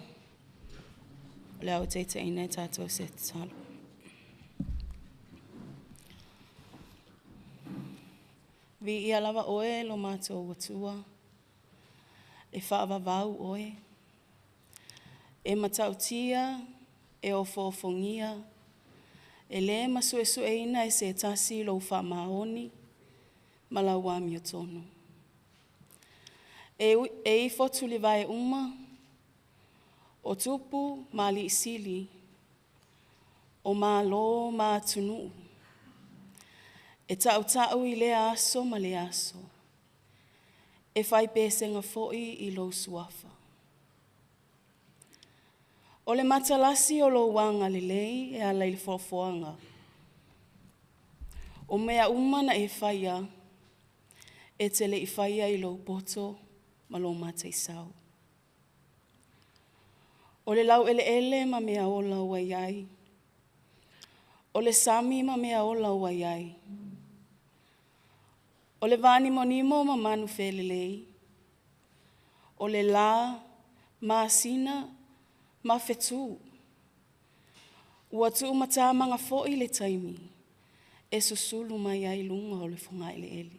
o le ao taitaiina e tatou se tatalo. Viia lava oe lo matou Atua, e faavavau oe, e matautia, e ofoofogia, e lē masuesueina e se tasi lou faamaoni ma lau amiotonu. E, e ifo tulivae uma, o tupu ma alii sili, o malo ma atunuu, e tautau i lea aso ma lea aso, e fai pesega foi i lou suafa. O le matalasi o lou agalelei e ala i le foafoaga. O mea uma na e faia, e te le i faia i lou poto ma lou mataisau. O le laueleele ma mea ola ua i ai. O le sami ma mea ola ua i ai. O le vanimonimo ma manufelelei. O le lā, masina, ma fetū. Ua tuumatamaga foi le taimi e susulu mai ai luga o le fogaeleele.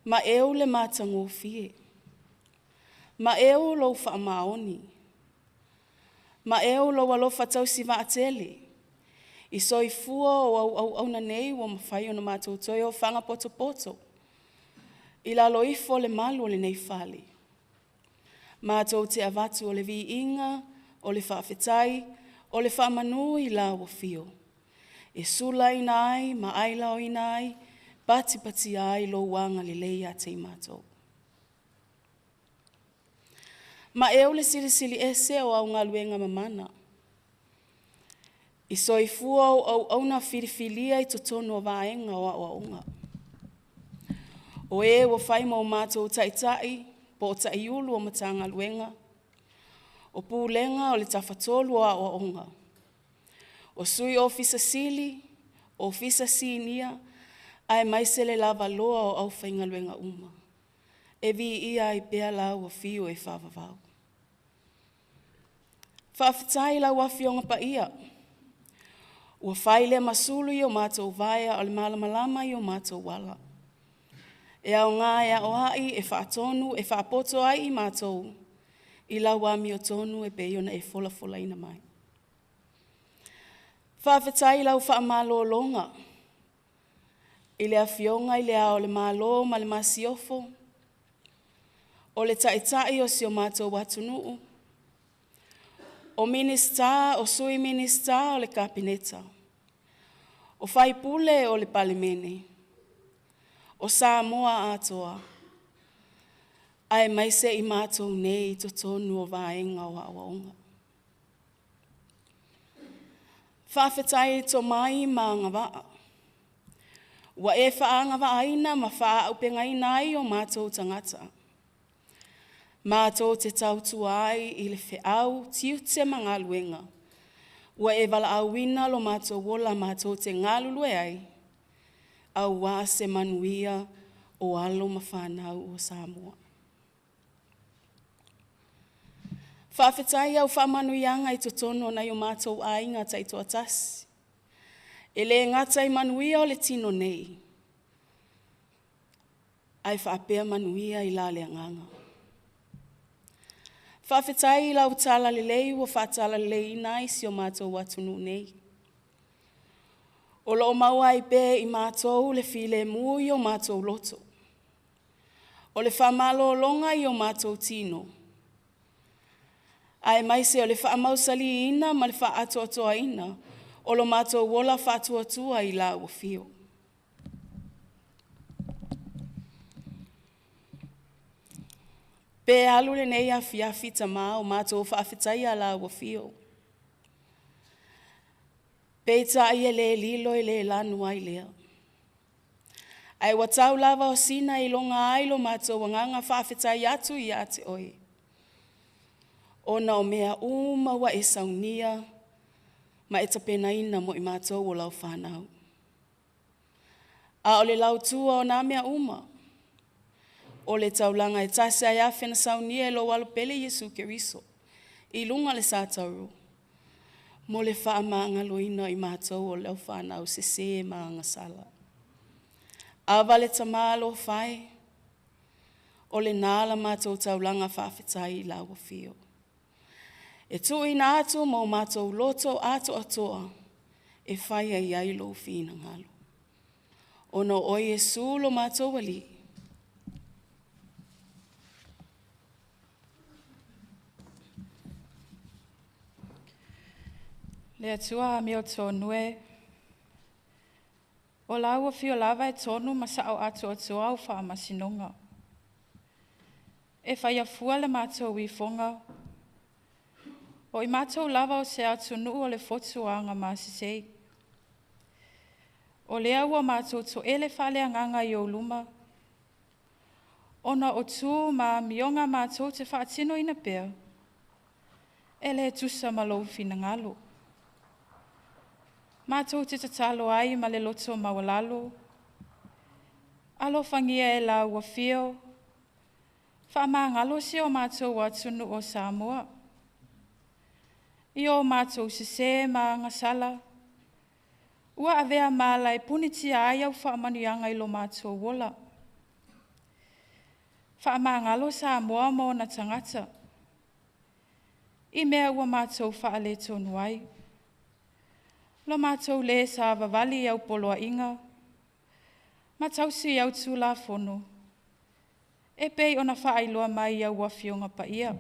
Ma eu le matagofie. Ma eu lou faamaoni. Ma eu lou alofa tausi vaatele. I soifua o au auauna nei ua mafai ona matou toe ofaga potopoto i lalo ifo o le malu o lenei fale. Matou te avatu o le viiga, o le faafetai, o le faamanu i lau afio. E sulaina ai ma ailaoina ai, patipatia ai lou agalelei ia te i matou. Ma eu le silisili ese o au galuega mamana. I soifua o auauna filifilia i totonu o vaega o aoaoga. O e ua fai ma o matou taitai po o taiulu o Matagaluega, o pulega o le Tafatolu o Aoaoga, o Sui Ofisa Sili, Ofisa Sinia, aemaise le lavaloa o aufaigaluega uma. E viia ai pea lau afio e faavavau. Faafetai i lau Afioga Paia, ua fai lea ma sulu i o matou vae a o le malamalama i o matou ala. E aoga e aoai, e faatonu, e faapoto ai i matou i lau amiotonu e pei ona e folafolaina mai. Faafetai i lau faamalologa i le Afioga i Le Ao o le Malo ma le Masiofo, o le Taitai o si o matou atunuu, o Minisita, o Sui Minisita o le Kapeneta, o sui usufono o le Palemene, o Samoa atoa, aemaise i matou nei i totonu o vaega o aoaoga. Faafetai i tomai ma agavaa ua e faaagavaaina ma faaauupegaina ai o matou tagata, matou te tautua ai i le feau, tiute ma galuega ua e valaauina lo matou ola matou te galulue ai, aua se manuia o alo ma fanau o Samoa. Faafetai i au faamanuiaga i totonu o nai o matou aiga taitoatasi, e le gata i manuia o le tino nei, ae faapea manuia i la le agaga. Faafetai i lau talalelei ua faatalaleleiina ai si o matou atunuu nei. O lo o maua ai pea e i matou le filemu i o matou loto, o le faamalologa i o matou tino, aemaise o le faamausaliina ma le faaatoatoaina o lo matou ola faatuatua i lau afio. Pe alu lenei afiafi Tama o matou faafetaia lau afio, peitai e le lilo e le lanu ai lea. Ae ua tau lava o sina e iloga ai lo matou agaga faafetai atu ia te oe, ona o mea uma ua e saunia ma e tapenaina mo i matou o lau fanau. A o le lautua o na mea uma, o le taulaga e tasi ae afe na saunia e lou alo pele Iesu Keriso i luga o le satauro mo le faamagaloina o i matou o lau fanau sesē ma agasala. Ava le Tama alofa e, o lena la matou taulaga faafetai i lau afio. E tuuina atu ma o matou loto atoatoa e fai ai ai lou finagalo. Ona o oe Iesu lo matou Alii. Le Atua amiotonu e, o lau afio lava e tonu ma sao atoatoa au faamasinoga. E faia fua le matou ifoga, o i matou lava o se atunuu o le fotu agamasisei. O lea ua matou toele faaleagaga i ou luma, ona o tu ma amioga matou te faatinoina pea, e le tusa ma lou finagalo. Matou te tatalo ai ma le loto maualalo, Alofagia e lau afio, faamagalo si o matou atunuu o Samoa. I o matou sesē ma agasala, ua avea ma ala e punitia ai au faamanuiaga i lo matou ola. Faamagalo Samoa ma ona tagata, i mea ua matou faaletonu ai. Lo matou lē savavali i au poloaiga, ma tausi i au Tulafono, e pei ona faailoa mai i au Afioga Paia.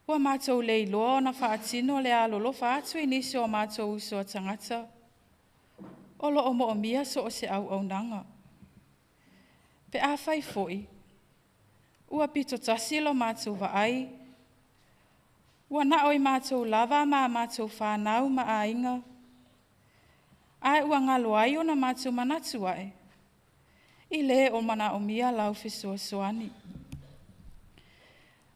Ua matou le iloa ona faatino le alolofa atu i nisi o matou uso a tagata, o lo o moomia so o se auaunaga. Pe afai foi, ua pitotasi lo matou vaai, ua na o i matou lava ma a matou fanau ma aiga, ae ua galo ai ona matou manatu ae, i le o manaomia lau fesoasoani.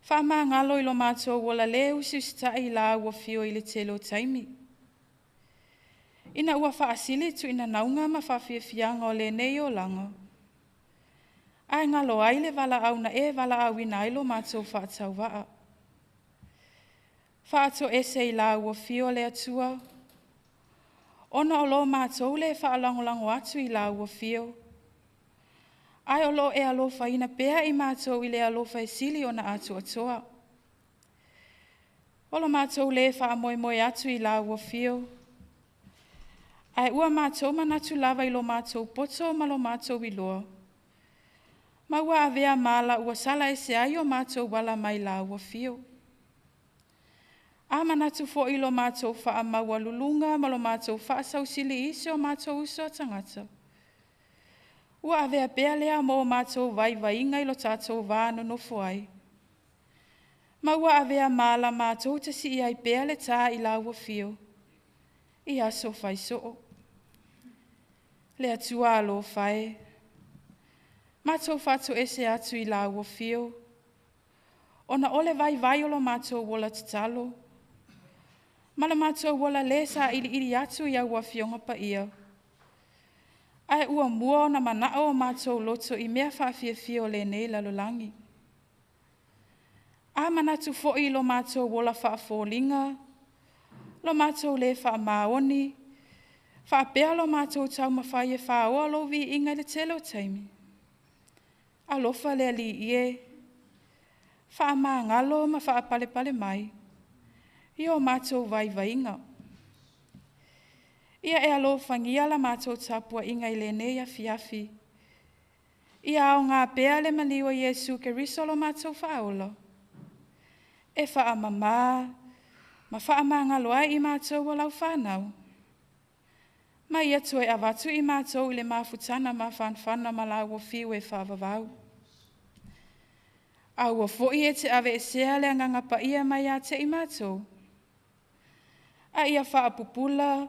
Faamagalo i lo matou ola lē usiusitai i lau afio i le tele o taimi. Ina ua faasili tuinanauga ma faafiafiaga o lenei olaga, ae galo ai le valaau na e valaauina ai lo matou faatauvaa. Faatoese i lau afio le Atua, ona o lo matou le faalagolago atu i lau afio, ae o lo o e alofaina pea i matou i le alofa e sili ona atoatoa. O lo matou lē faamoemoe atu i lau afio, ae ua matou manatu lava i lo matou poto ma lo matou iloa, ma ua avea ma ala ua sala ese ai o matou ala mai lau afio. A manatu foi i lo matou faamaualuluga ma lo matou faasausili i isi o matou uso a tagata, ua avea pea lea mo matou vaivaiga i lo tatou va nonofo ai, ma ua avea ma ala matou te sii ai pea le tā i lau afio, i aso faisoo. Le Atua alofa e, matou faatoese atu i lau afio, ona o le vaivai o lo matou ola tatalo, ma le matou ola lē sailiili atu i au Afioga Paia, ae ua mua ona manao o matou loto i mea faafiafia o lenei lalolagi. A manatu foi i lo matou ola faafoliga, lo matou lē faamaoni, faapea lo matou taumafai e faoa lou viiga i le tele o taimi, alofa le Alii e, faamagalo ma faapalepale mai i o matou vaivaiga. Ia e alofagia la matou tapuaiga i lenei afiafi, ia aoga pea le maliu o Iesu Keriso lo matou Faaola, e faamamā ma faamagalo ai i matou o lau fanau, ma ia toe avatu i matou i le mafutana mafanafana ma lau Afio e faavavau. Aua foi e te aveesea le Agaga Paia mai ia te i matou, a ia faapupula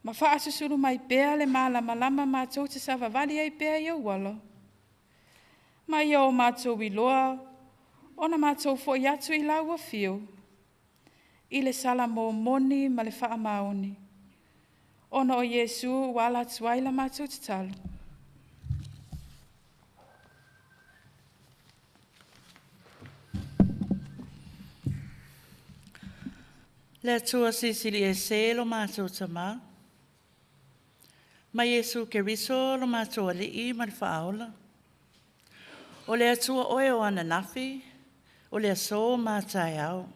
ma faasusulu mai pea le malamalama matou te savavali ai pea i ou ala, ma ia o matou iloa ona matou foi atu i lau afio, i le sala momoni ma le faamaoni, ona o Iesu ua ala atu ai la matou tatalo. Le Atua silisili ese lo matou Tamā, ma Iesu Keriso lo matou Alii ma le Faaola. O le Atua oe o ananafi, o le aso ma taeao.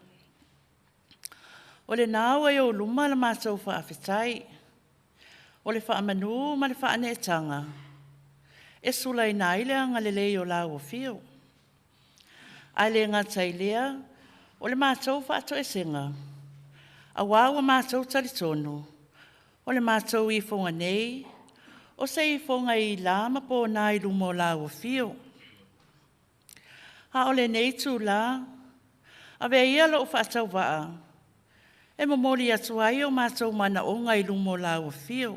O lena ua i ou luma la matou faafetai, o le faamanu ma le faaneetaga, e sulaina ai le agalelei o lau afio. Ae le gata i lea, o le matou faatoesega, auā ua matou talitonu, o le matou ifoga nei, o se ifoga i la ma pōnā i luma o lau afio. A o lenei itulā, avea ia lou faatauvaa, e momoli atu ai o matou manaoga i luma o lau afio.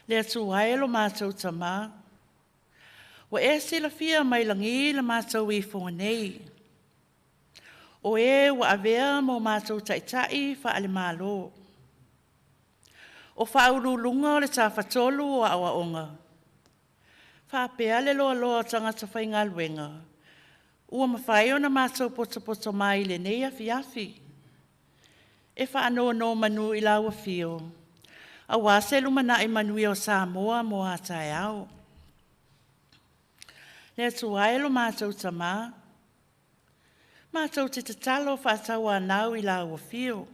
Le Atua e lo matou Tamā, ua e silafia mai lagi la matou ifoga nei, o e ua avea mo matou taitai faalemālo. O faauluuluga o le Tafatolu o Aoaoga. Faapea le loaloa o tagata faigaluega, ua mafai ona matou potopoto mai i lenei afiafi. E faanonomanu i lau afio, aua se lumanai manuia o Samoa mo a taeao. Le Atua e lo matou Tamā, matou te tatalo faatauanau i lau afio.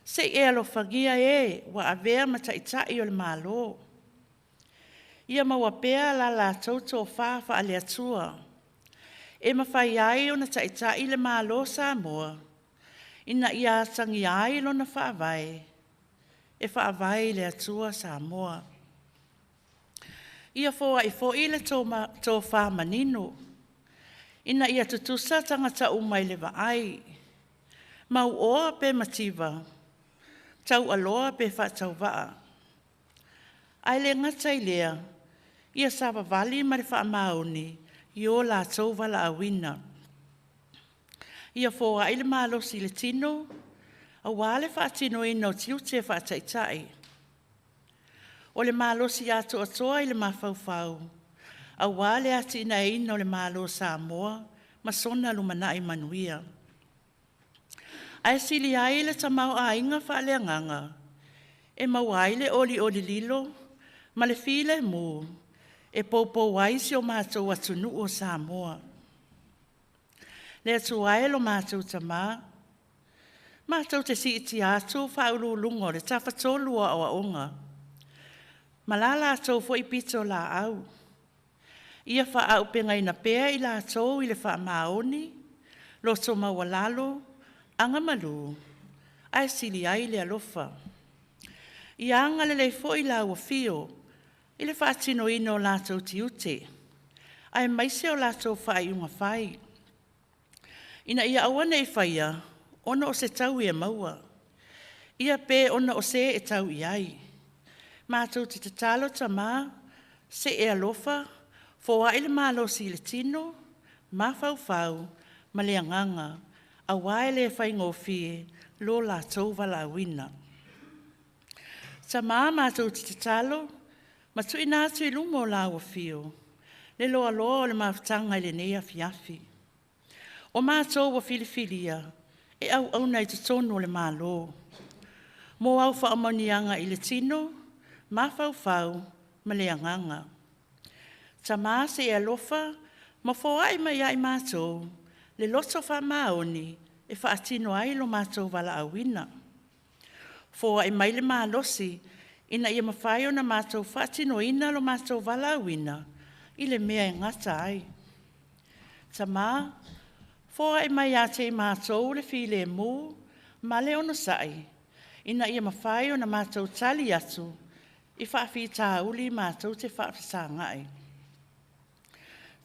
Se i e alofagia e ua avea ma taitai o le Malo. Ia maua pea la latou tofa faale-Atua, e mafai ai ona taitai le Malo Samoa, ina ia atagia ai lona faavae, e faavae i le Atua Samoa. Ia foai foi le tofa manino, ina ia tutusa tagata uma i le vaai, mauoa pe mativa, taualoa pe faatauvaa. Ae le gata i lea, ia savavali ma le faamaoni i o latou valaauina. Ia foai le malosi i le tino, aua le faatinoina o tiute faataitai. O le malosi atoatoa i le mafaufau, aua le atinaeina o le Malo Samoa ma sona lumanai manuia. Ae sili ai le tamaoaiga faaleagaga, e maua ai le olioli lilo ma le filemu e poupou ai si o matou atunuu o Samoa. Le Atua e lo matou Tamā, matou te siitia atu faauluuluga o le Tafatolu o Aoaoga, ma la latou foi pitolaau. Ia faaauupegaina pea i latou i le faamaoni, loto maualalo, agamalu, ae sili ai le alofa. Ia agalelei foi lau afio i le faatinoina o latou tiute, aemaise o latou faaiuga fai, ina ia aua ne i faia ona o se taui e maua, ia pe ona o se e tau i ai. Matou te tatalo Tamā, se e alofa, foai le malosi i le tino, mafaufau ma le agaga, aua e le faigofie lo latou valaauina. Tamā matou te tatalo, ma tuuina atu i luma o lau afio, le loaloa o le mafutaga i lenei afiafi. O matou ua filifilia e auauna i totonu o le Malo, mo au faamanuiaga i le tino, mafaufau ma le agaga. Tamā se i alofa ma foai mai ia i matou le loto faamaoni e faatino ai lo matou valaauina. Foai mai le malosi ina ia mafai ona matou faatinoina lo matou valaauina i le mea e gata ai. Tamā, foai mai ia te i matou le filemu ma le onosai, ina ia mafai ona matou tali atu i faafitauli matou te faafesagai.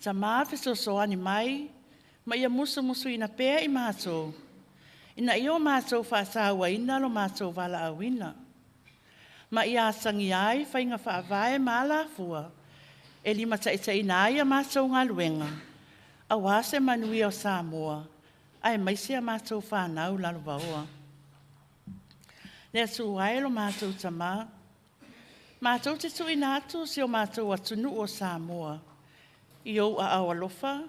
Tamā fesoasoani mai ma ia musumusuina pea i matou, ina ia o matou faatauaina lo matou valaauina, ma ia atagia ai faiga faavae ma alafua e limataitaiina ai a matou galuega, aua se manuia o Samoa, aemaise a matou fanau lalovaoa. Le Atua e lo matou Tamā, matou te tuuina atu si o matou atunuu o Samoa, i ou aao alofa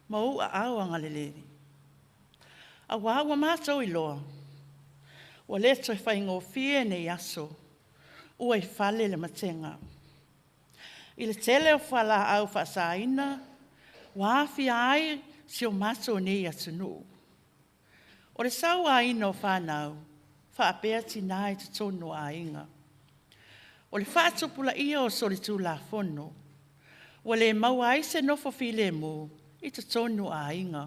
ma ou aao agalelei. Aua ua matou iloa, ua le toe faigofie nei aso, ua i fale le matega. I le tele o fualaau faasaina, ua aafia ai si o matou nei atunuu. O le sauaina o fanau, faapea tinā i totonu o aiga. O le faatupulaia o solitulafono, ua le maua ai se nofo filemu i totonu o aiga,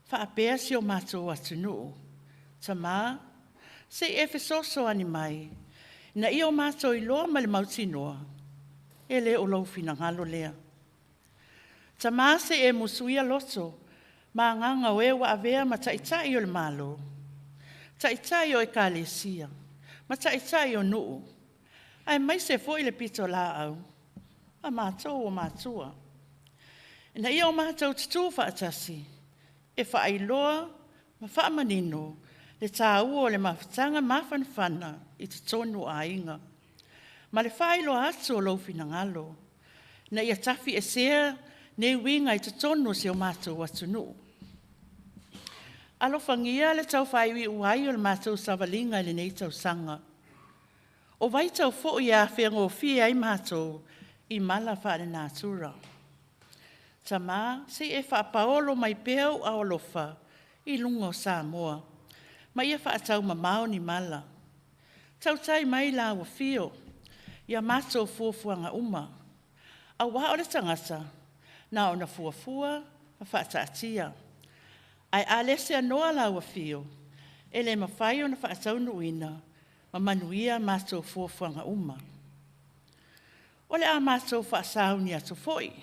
faapea si o matou atunuu. Tamā, se i e fesoasoani mai, ina ia o matou iloa ma le mautinoa, e le o lou finagalo lea. Tamā se i e musuia loto, ma agaga o e ua avea ma taitai o le Malo, taitai o ekalesia, ma taitai o nuu, aemaise foi le pitolaau a matou o matua. Ina ia o matou tutū faatasi, e faailoa ma faamanino Le tāua o le mafutaga mafanafana i totonu o aiga. Ma le faailoa atu o lou finagalo, na ia tafi esea nei uiga i totonu o si o matou atunuu. Alofagia le taufaaiuiu ai o le matou savaliga i lenei tausaga. O vaitau foi e afea ai matou i mala faalenatura. Tamā, se i e faapaolo mai pea ou aao alofa i luga o Samoa, ma ia faataumamao ni mala. Tautai mai lau afio ia matou fuafuaga uma, auā o le tagata na ona fuafua ma faataatia. Ae a le seanoa lau afio, e le mafai ona faataunuuina ma manuia matou fuafuaga uma. O le a matou faasauni atu foi,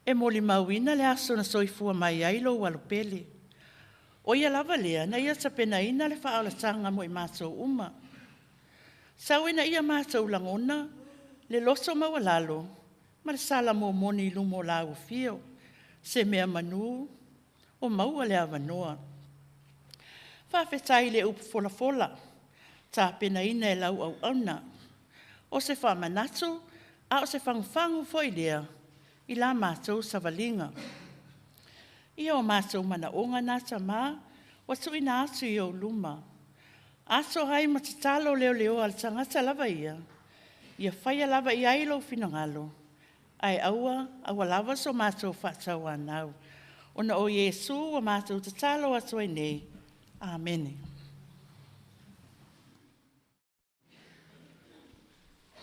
e molimauina le aso na soifua mai ai lou alopele. O ia lava lea na ia tapenaina le faaolataga mo i matou uma. Sau ina ia matou lagona le loto maualalo ma le sala momoni i luma o lau afio, se mea manu o maua le avanoa. Faafetai i le upu folafola, tapenaina e lau auauna. O se faamanatu, a o se fagufagu foi lea i la matou savaliga. Ia o matou manaoga na Tamā, ua tuuina atu i ou luma. Ato ai ma tatalo leoleoa a le tagata lava ia, ia faia lava i ai lou finagalo, ae aua, aua lava so matou faatauanau. Ona o Iesu ua matou tatalo atu ai nei. Amene.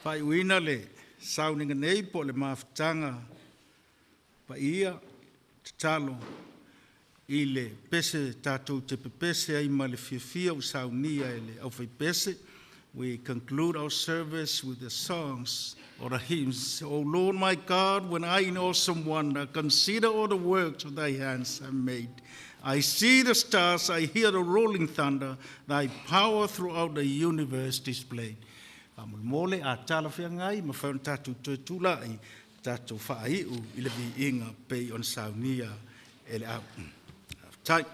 Faaiuina le sauniga nei po o le mafutaga paia tatalo i le pese tatou te pepese ai ma le fiafia ua saunia e le aufaipese. We conclude our service with the songs or the hymns. O Lord my God, when I in awesome wonder consider all the works of thy hands have made, I see the stars, I hear the rolling thunder, thy power throughout the universe displayed. Faamolemole a talafeagai ma fai ona tatou toe tula'i tatou faaiu i le viiga pei ona saunia e le au. Faafetai.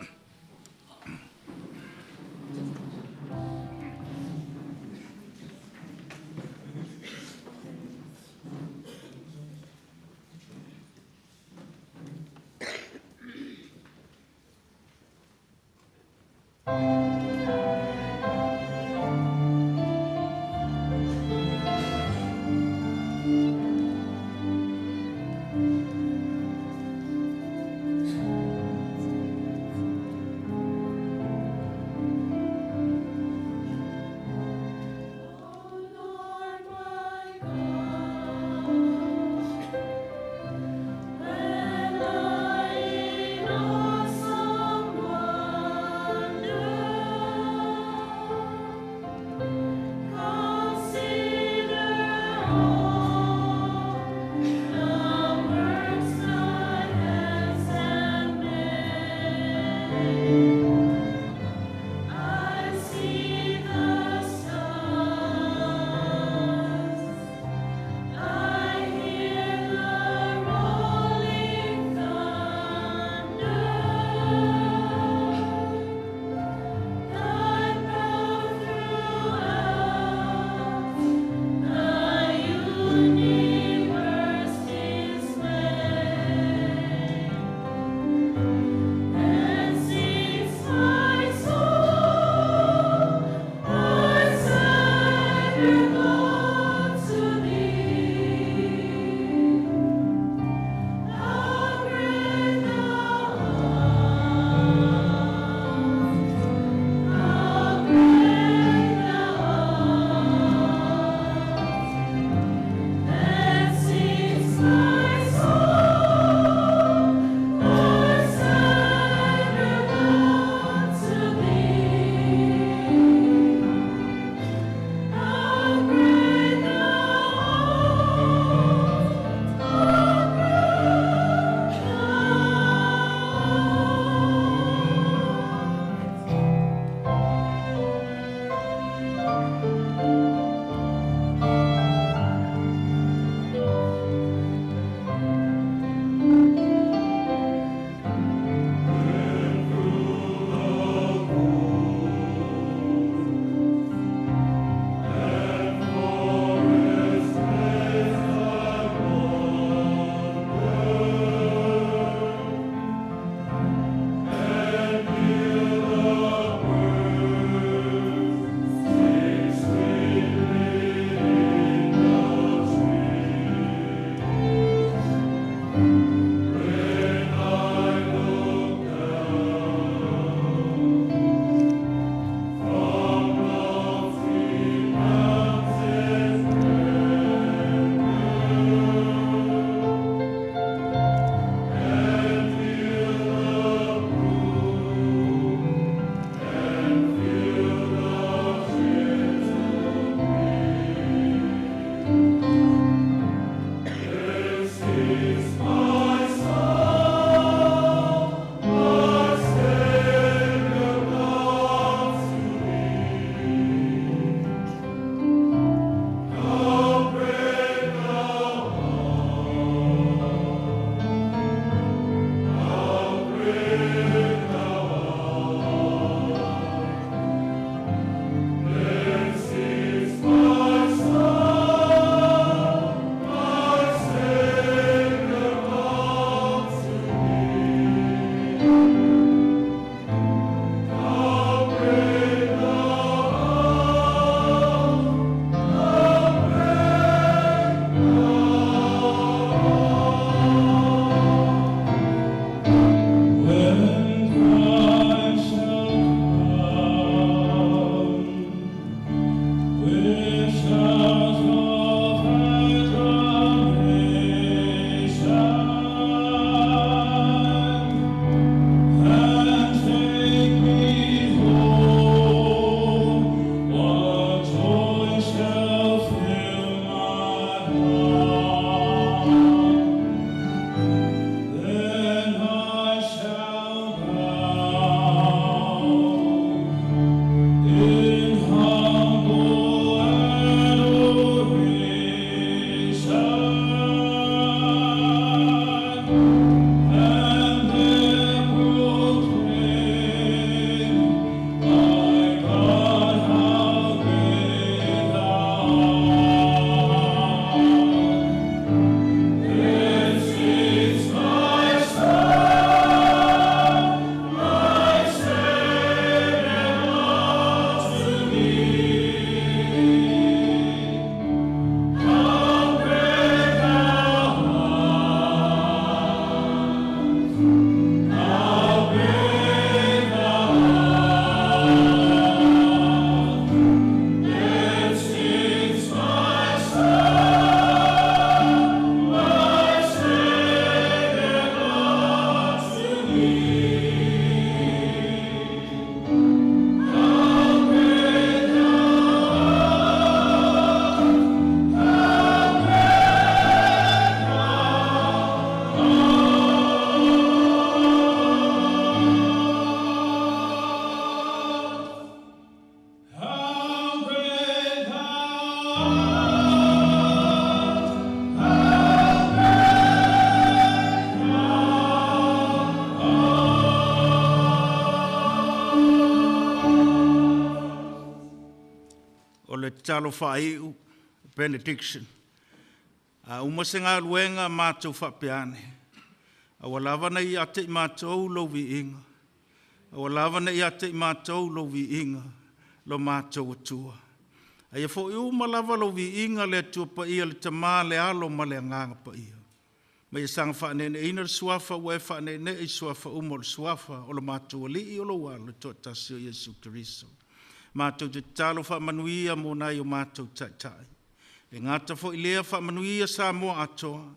Tatalo faaiu, benediction. A uma se galuega matou faapea ane. Aua lava ne i ia te i matou lou viiga. Aua lava ne i ia te i matou lou viiga, lo matou Atua. Aia foi uma lava lou viiga le Atua paia le Tamā le Alo ma le Agaga Paia. Ma ia saga faaneeneeina le suafa ua e faaneenee i suafa uma o le suafa o lo matou Alii o lou Alo le toatasi o Iesu Keriso. Matou te tatalo faamanuia mo nai o matou taitai. E gata foi lea faamanuia Samoa atoa,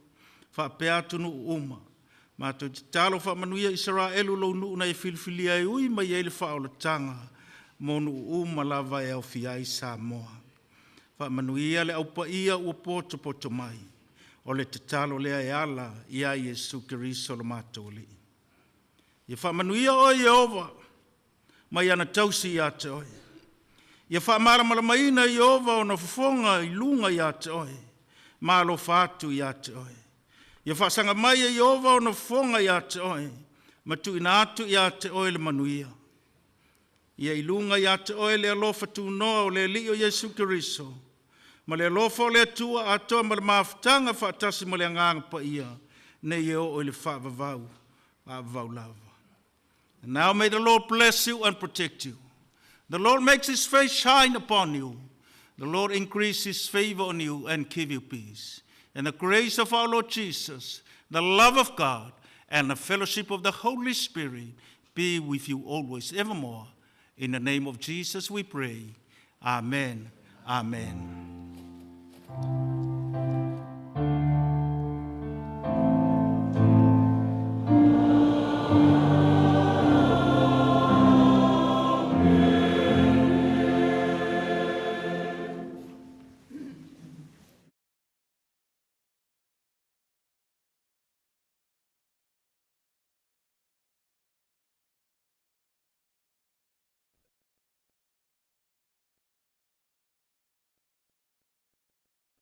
faapea atunuu uma. Matou te tatalo faamanuia Isaraelu lou nuu na e filifilia e ui mai ai le faaolataga mo nuu uma lava e aofia ai Samoa. Faamanuia le aupaia ua poto poto mai. O le tatalo lea e ala ia Iesu Keriso lo matou Alii. Ia faamanuia oe Ieova mai ana tausi ia te oe. Ia faamalamalamaina Ieova ona fofoga i luga ia te oe, ma alofa atu ia te oe. Ia faasaga mai e Ieova ona fofoga ia te oe, ma tuuina atu ia te oe le manuia. Ia i luga ia te oe le alofa tunoa o le Alii o Iesu Keriso, ma le alofa o le Atua atoa ma le mafutaga faatasi ma le Agaga Paia, nei e oo i le faavavau, faavavau lava. And now may the Lord bless you and protect you. The Lord makes his face shine upon you. The Lord increase his favor on you and give you peace. And the grace of our Lord Jesus, the love of God, and the fellowship of the Holy Spirit be with you always, evermore. In the name of Jesus we pray. Amen. Amen.